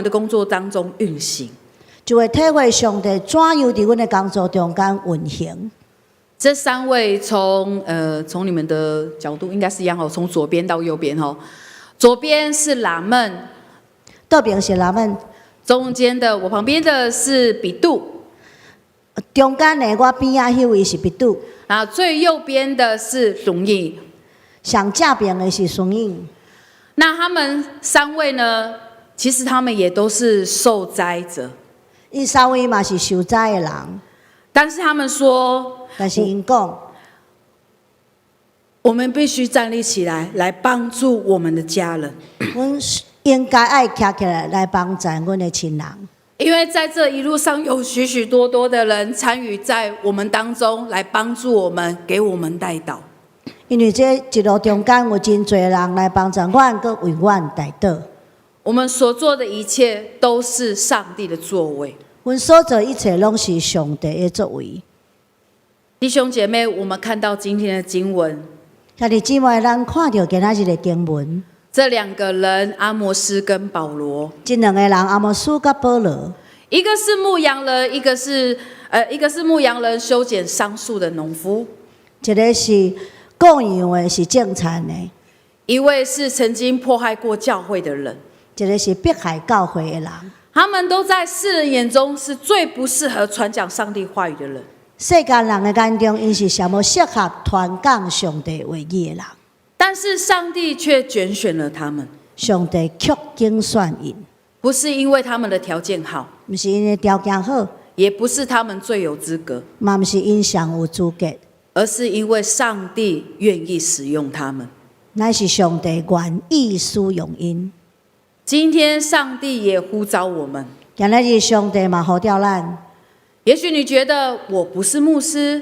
的工作當中運行，就會體會上帝怎樣佇阮的工作中間運行。這三位從你們的角度應該是一樣哦，從左邊到右邊哦，左邊是喇門，倒邊是喇門，中間的我旁邊的是比杜，中間的我邊仔彼位是比杜，啊，最右邊的是榮毅，上正邊的是孫穎。那他們三位呢？其實他們也都是受災者，𪜶三位嘛是受災的人，但是他們說，但是𪜶講，我們必須站立起來，來幫助我們的家人。阮應該愛徛起來來幫助阮的親人，因為在這一路上有許許多多的人參與在我們當中，來幫助我們，給我們代禱。因為這一路中間有真濟人來幫助阮，閣為阮代禱。我們所做的一切都是上帝的作為。阮所做一切攏是上帝的作為。弟兄姐妹，我們看到今天的經文，兄弟姊妹，咱看著今仔日的經文，這兩個人阿摩司跟保羅，這兩個人阿摩司佮保羅，一個是牧羊人，一個是牧羊人修剪桑樹的農夫，一個是顧羊的，是種田的，一位是曾經迫害過教會的人。一個是迫害教會的人。他們都在世人眼中是最不適合傳講上帝話語的人。世間人的眼中，𪜶是上無適合傳講上帝話語的人。但是上帝卻揀選了他們，上帝卻揀選𪜶，不是因為他們的條件好，毋是𪜶的條件好，也不是他們最有資格，嘛毋是𪜶上有資格，而是因為上帝願意使用他們。乃是上帝願意使用𪜶。今天上帝也呼召我們。今仔日上帝嘛呼召咱。也許你覺得我不是牧師，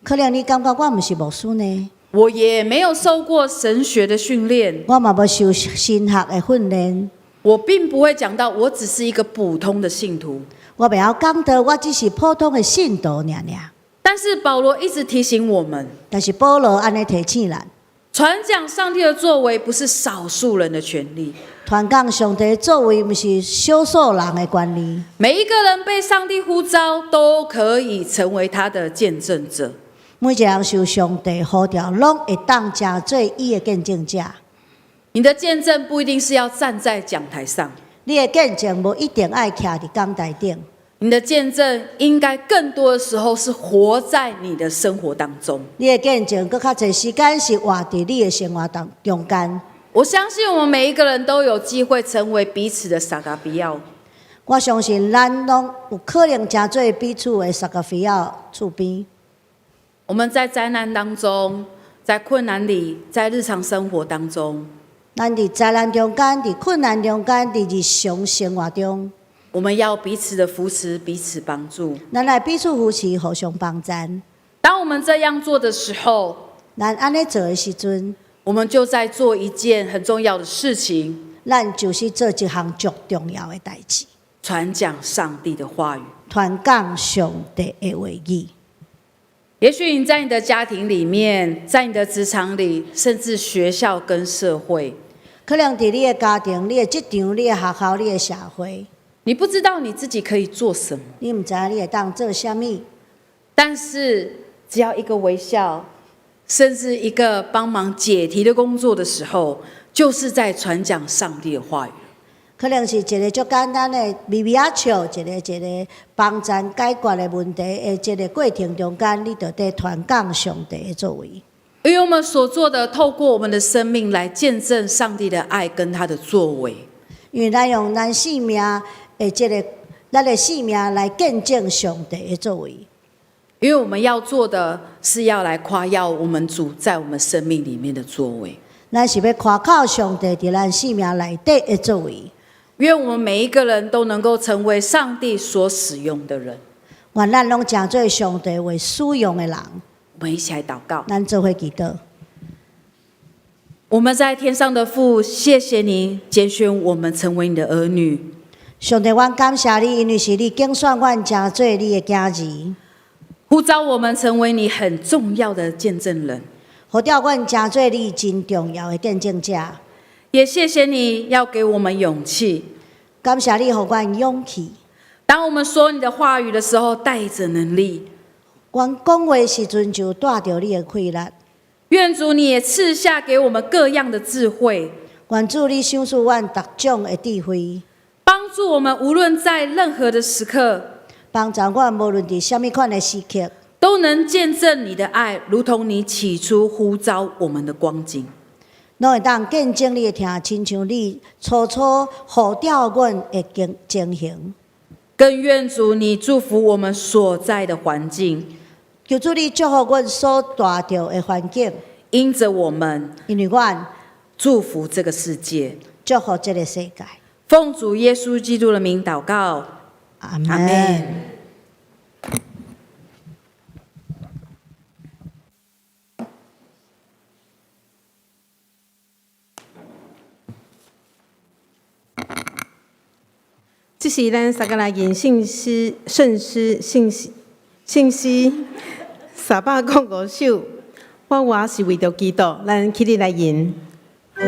可能你感覺我毋是牧師呢，我也沒有受過神學的訓練，我嘛無受神學的訓練，我並不會講道，我只是一個普通的信徒。我袂曉講道，我只是普通的信徒爾爾。但是保羅一直提醒我們，但是保羅按呢提醒咱，傳講上帝的作為不是少數人的權利。傳講上帝的作為，毋是少數人的權利。每一個人被上帝呼召，都可以成為他的見證者。每一個人受上帝呼召，攏會當成做伊的見證者。你的見證不一定是要站在講台上，你的見證無一定愛徛佇講台頂。你的見證應該更多的時候是活在你的生活當中。你的見證，閣較濟時間是活佇你的生活當中間。我相信我們每一個人都有機會成為彼此的撒迦比奧。我相信咱攏有可能成做彼此的撒迦比奧厝邊。我們在災難當中，在困難裡，在日常生活當中，咱佇災難中間，佇困難中間，佇日常生活中，我們要彼此的扶持，彼此幫助。咱來彼此扶持，互相幫贊。當我們這樣做的時候，咱按呢做的時陣，我們就在做一件很重要的事情，咱就是做一項足重要的代誌，傳講上帝的話語。傳講上帝的話語。也許你在你的家庭裡面，在你的職場裡，甚至學校跟社會，可能佇你的家庭、你的職場、你的學校、你的社會，你不知道你自己可以做什麼，你毋知影你會當做啥物，但是只要一個微笑，甚至一個幫忙解題的工作的時候，就是在傳講上帝的話語。可能是一個足簡單的微微仔笑，一個一個幫贊解決的問題的這個過程中間，你就佇傳講上帝的作為。因為我們所做的，透過我們的生命來見證上帝的愛跟他的作為。因為咱用咱生命的這個，咱的生命來見證上帝的作為。因為我們要做的是要來誇耀我們主在我們生命裡面的作為。咱是欲誇口上帝佇咱生命內底的作為。願我們每一個人都能夠成為上帝所使用的人。願咱攏成做上帝話使用的人。我們一起來禱告。咱做伙祈禱。我們在天上的父，謝謝你揀選我們成為你的兒女。上帝，阮感謝你，因為是你揀選阮成做你的囝兒，呼召我們成為你很重要的見證人。呼召阮成做你真重要的見證者。也謝謝你要給我們勇氣。感謝你予阮勇氣。當我們說你的話語的時候，帶着能力。阮講話時陣就帶著你的氣力。願主你也賜下給我們各樣的智慧。願主你賞賜阮逐種的智慧，幫助我們無論在任何的時刻，幫助阮無論佇啥物款的時刻，都能見證你的愛，如同你起初呼召我們的光景。攏會當見證你的疼，親像你初初呼召阮的情形。更願主你祝福我們所在的環境，求主你祝福阮所蹛著的環境，因著我們因為阮祝福這個世界，祝福這個世界。奉主耶穌基督的名禱告，阿門。阿們。這是咱撒迦利亞聖詩聖詩聖詩聖詩305首。我活是為著基督，咱起立來吟。我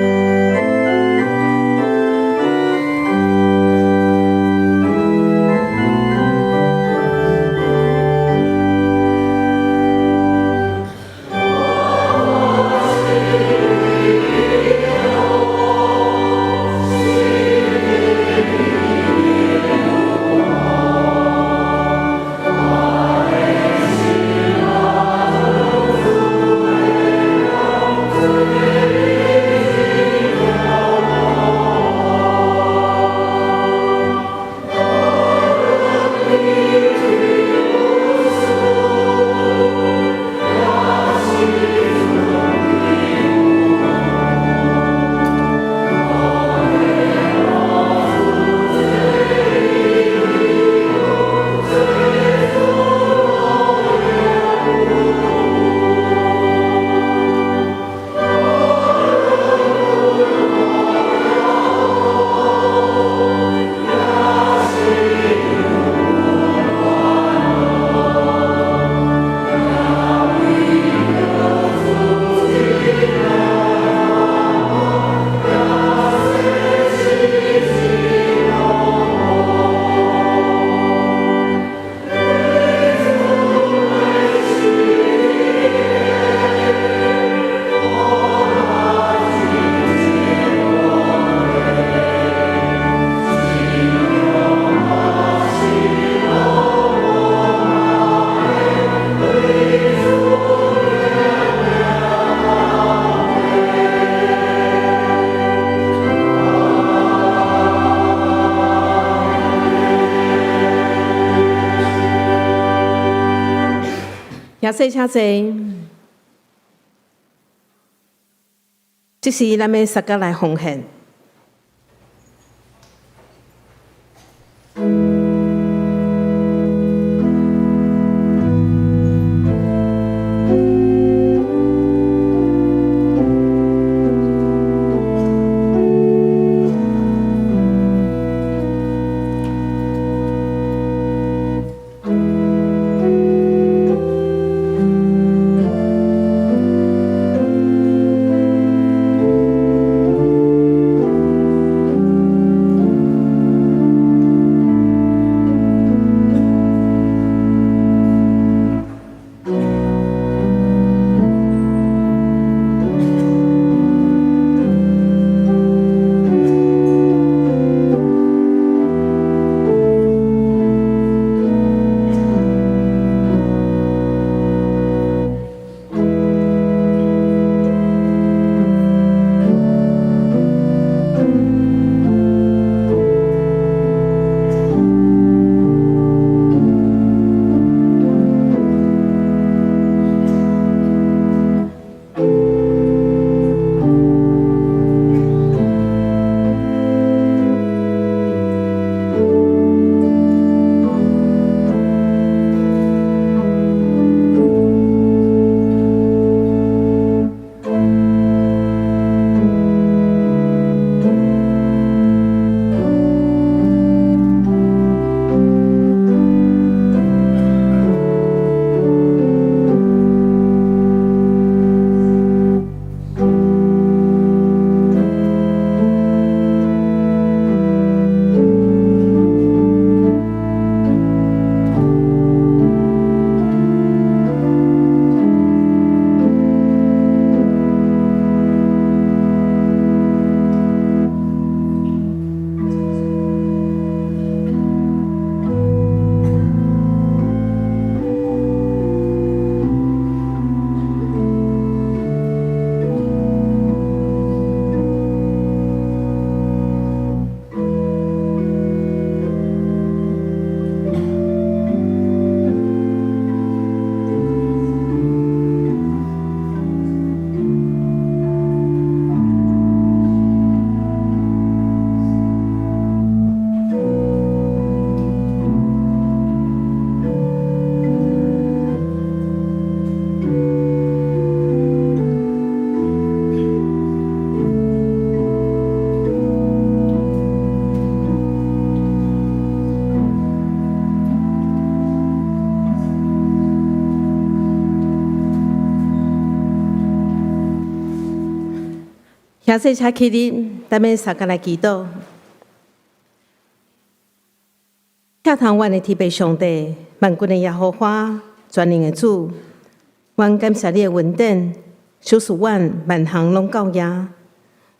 兄弟請坐。這時咱欲相佮來奉獻。兄弟請起立，咱欲相佮來祈禱。疼痛阮的天父上帝，萬軍的耶和華，全能的主，阮感謝你的恩典，賞賜阮萬項攏夠用，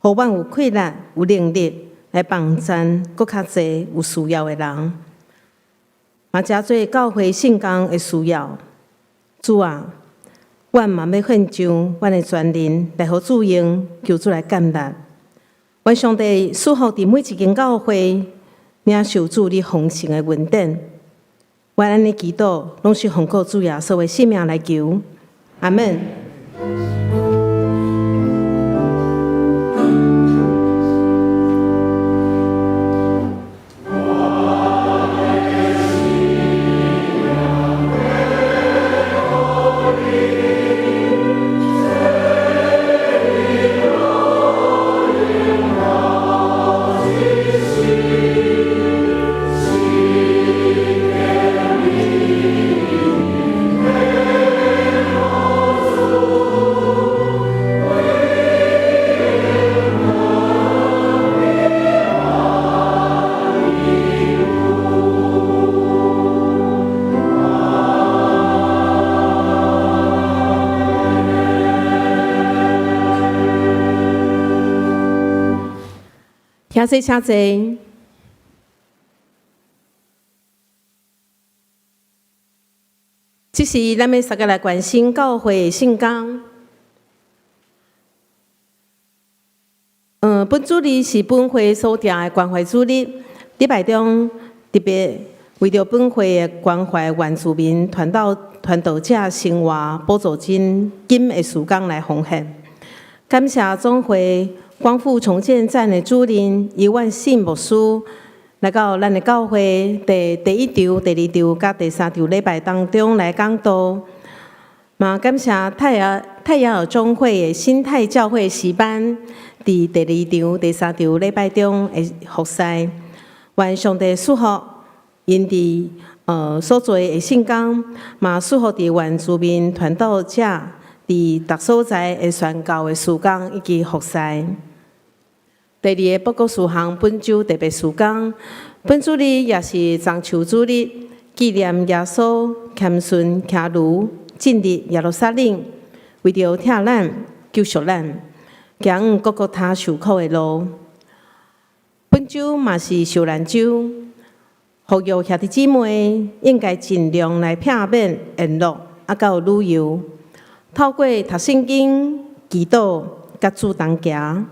予阮有氣力、有能力來幫贊閣較濟有需要的人，嘛誠濟教會聖工的需要。主啊，阮嘛欲獻上阮的全人來予主用，求主來接納。願上帝賜福佇每一間教會，領受主你豐盛的恩典。阮按呢祈禱，攏是奉靠主耶穌的聖名來求。阿門。兄弟請坐。這時咱欲相佮來關心教會的聖工。本主日是本會所定的關懷主日，禮拜中特別為著本會的關懷原住民傳道傳道者生活補助金金的事工來奉獻。感謝總會光復重建站的主任余萬信牧師來到咱的教會，佇第一場、第二場佮第三場禮拜當中來講道。嘛感謝泰雅爾總會的新泰教會詩班，佇第二場、第三場禮拜中的服侍，願上帝賜福𪜶佇所做的聖工，嘛賜福佇原住民傳道者佇逐所在的宣教的事工以及服侍。第二个報告事項，本週特別事工，本主日也是棕樹主日，紀念耶穌謙遜騎驢進入耶路撒冷，為著疼咱、救贖咱，行往各各他受苦的路。本週嘛是受難週，呼籲兄弟姊妹應該盡量來避免宴樂，啊，閣有旅遊，透過讀聖經、祈禱、佮主同行，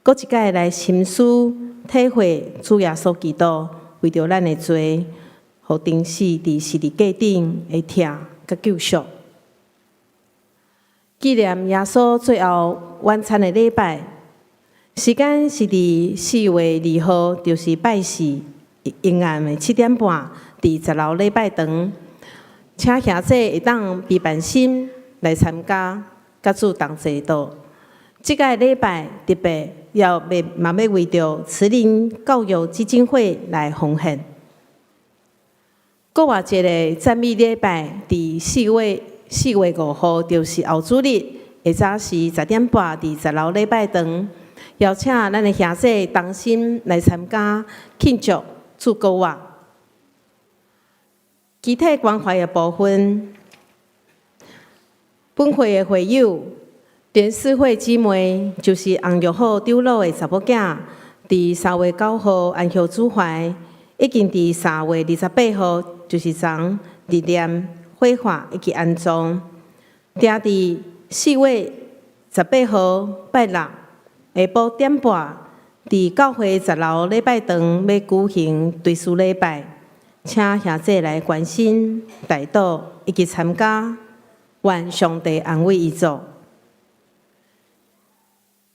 閣一擺來深思體會主耶穌基督為著咱的罪，予釘死佇十字架頂的疼佮救贖。紀念耶穌最後晚餐的禮拜，時間是佇4月2號，就是拜四下暗的7點半，佇10樓禮拜堂，請兄弟會當備辦心來參加，佮主同齊禱。這個禮拜特別要欲嘛欲為著慈林教育基金會來奉獻。閣外一个讚美禮拜，佇4月5號，就是後主日下早時10點半，佇10樓禮拜堂，邀請咱的兄弟同心來參加慶祝主復活。肢體關懷的部分，本會的會友連思慧姊妹，就是洪玉好長老的查某囝，佇3月9號安息主懷，已經佇3月28號，就是昨入殮火化以及安葬。定佇4月18號拜六下晡點半，佇教會10樓禮拜堂欲舉行追思禮拜，請兄弟來關心、代禱以及參加，願上帝安慰遺族。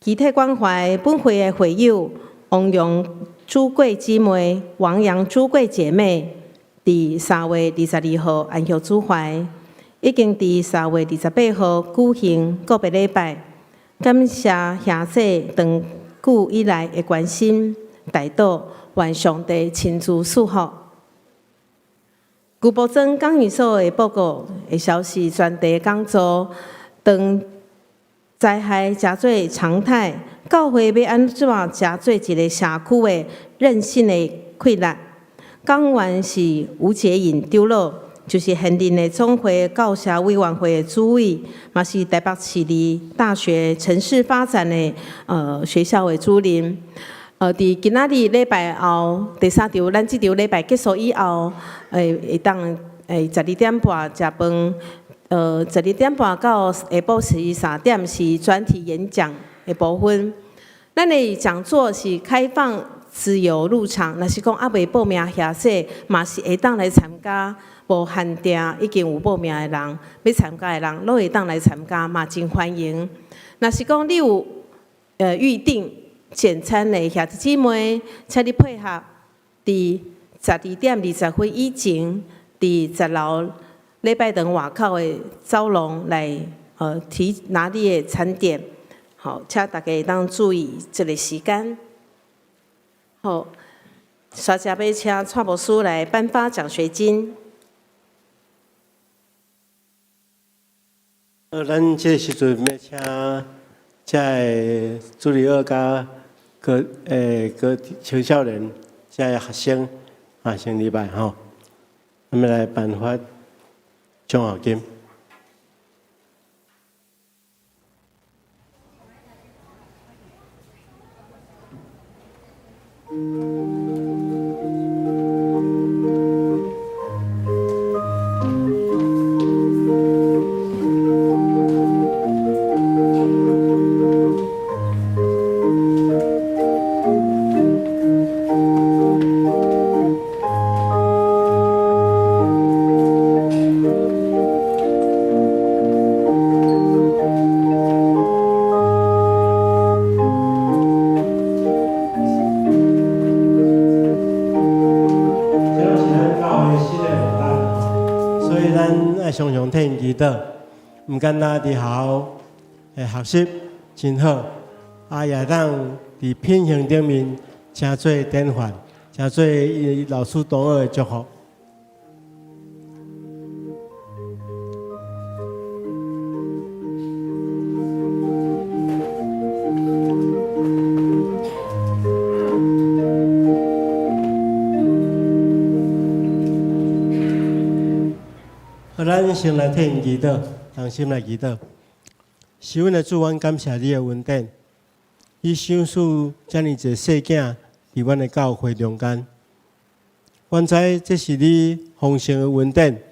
肢體關懷本會的會友王陽朱貴姊妹、王陽朱貴姐妹，佇3月22號安息主懷，已經佇3月28號舉行告別禮拜。感謝兄弟長久以來的關心、代禱，願上帝親自賜福。舊埔莊講義所的報告的消息，專題講座，當災害成做常態，教會欲按怎成做一个社區的韌性的氣力？講員是吳杰穎長老，就是現任的總會教社委員會的主委，嘛是台北市立大學城市發展的學校的主任。佇今仔日禮拜後第三場，咱這場禮拜結束以後，會當12點半食飯，12點半到下晡時3點是專題演講的部分。咱的講座是開放自由入場，若是講猶未報名兄弟，嘛是會當來參加，無限定已經有報名的人，欲參加的人，攏會當來參加，嘛真歡迎。若是講你有預訂簡餐的兄弟姊妹，請你配合，佇12點20分以前，佇10樓禮拜堂外口的走廊來提拿你的餐點。好，請大家會當注意這个時間。好，煞來欲請蔡牧師來頒發獎學金。咱這个時陣欲請遮个助理二佮閣青少年遮个學生啊，先禮拜吼，咱們來頒發獎學金。祈禱。毋簡單佇學校的學習真好，啊，也當佇品行頂面成做典範，成做老師同學的祝福。好，咱先來替𪜶祈禱，同心來祈禱。是阮的主，阮感謝你的恩典，你賞賜遮爾濟細囝佇阮的教會中間。阮知這是你豐盛的恩典，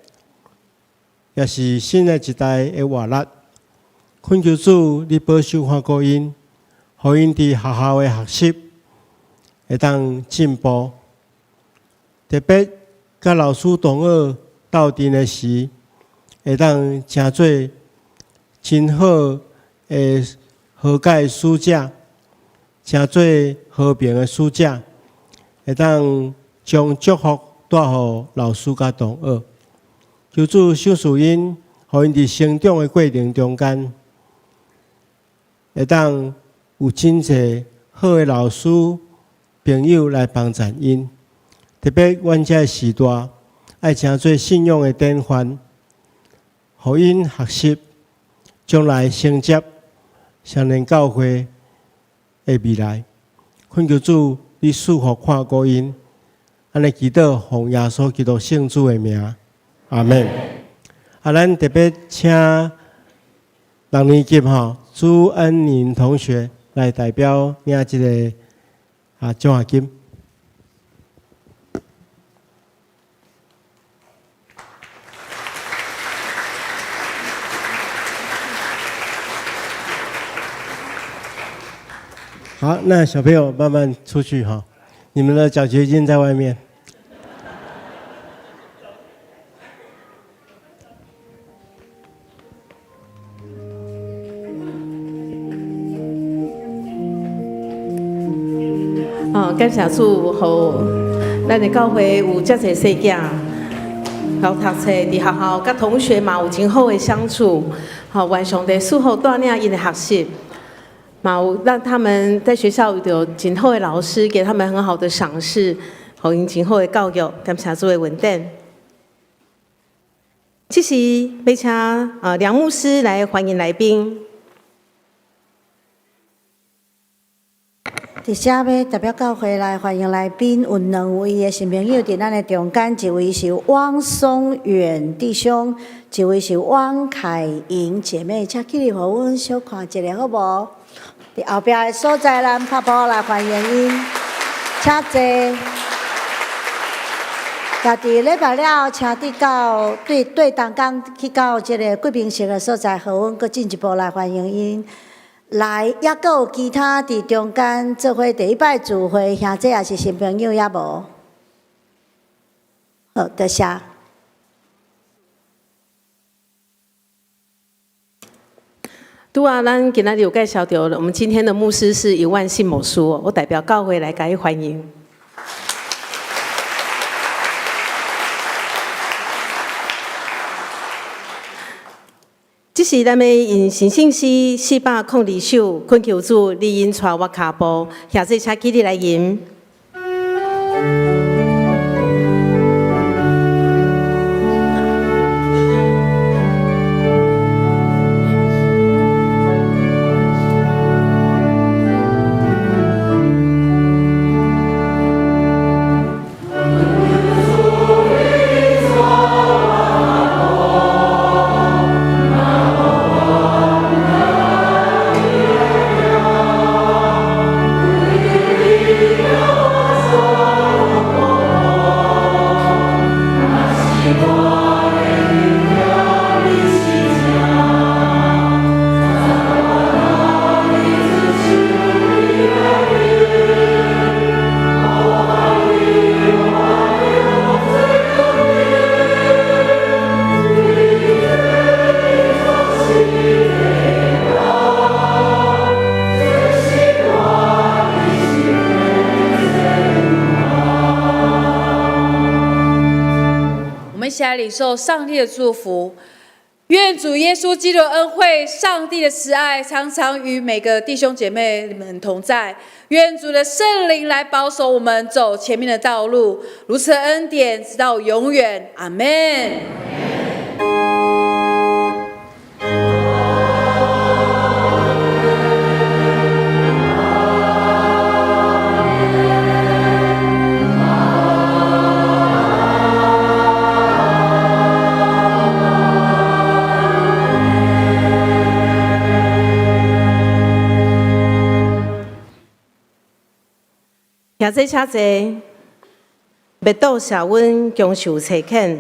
也是新的一代的活力。懇求主，你保守看顧𪜶，予𪜶佇學校的學習會當進步。特別佮老師同學鬥陣的時，會當成做真好的和解使者，成做和平的使者，會當將祝福帶予老師佮同學。求主賞賜𪜶，予𪜶佇成長的過程中間，會當有真濟好的老師朋友來幫贊𪜶。特別阮這个時代，愛成做信仰的典範，予𪜶學習，將來承接雙連教會的未來。懇求主，你賜福看顧𪜶，按呢祈禱，奉耶穌基督聖子的名，阿們。啊，咱特別請六年級吼朱恩寧同學來代表領這个獎學金。好，那小朋友慢慢出去哈，你們的獎學金在外面。哦，感謝主，予咱的教會有遮濟細囝，𠢕讀冊佇學校，佮同學嘛有真好的相處，好，願上帝賜福帶領𪜶的學習，嘛有讓他們在學校有真好的老師，給他們很好的賞識，予𪜶真好的教育，感謝主的恩典。這時欲請梁牧師來歡迎來賓。佇遮欲代表教會來歡迎來賓，有兩位的新朋友佇咱的中間，一位是汪松遠弟兄，一位是汪凱瑩姐妹，請起立，予阮小看一下好無？佇後壁的所在，咱拍鼓來歡迎𪜶，請坐。家己禮拜了後，請佇到對對東港去到這个貴賓室的所在，予阮閣進一步來歡迎𪜶。來，猶閣有其他佇中間做伙第一擺聚會，兄弟抑是新朋友猶無？好，多謝。拄仔，咱今仔日有介紹著，我們今天的牧師是一萬信某書，我代表教會來共伊歡迎。這時咱欲用神聖詩402首，懇求主，你引帶我跤步，兄弟請起立來吟。我們一起來領受上帝的祝福。願主耶穌基督的恩惠、上帝的慈愛，常常與每個弟兄姐妹們同在。願主的聖靈來保守我們走前面的道路，如此的恩典直到永遠。阿門。兄弟請坐，欲多謝阮享受差遣。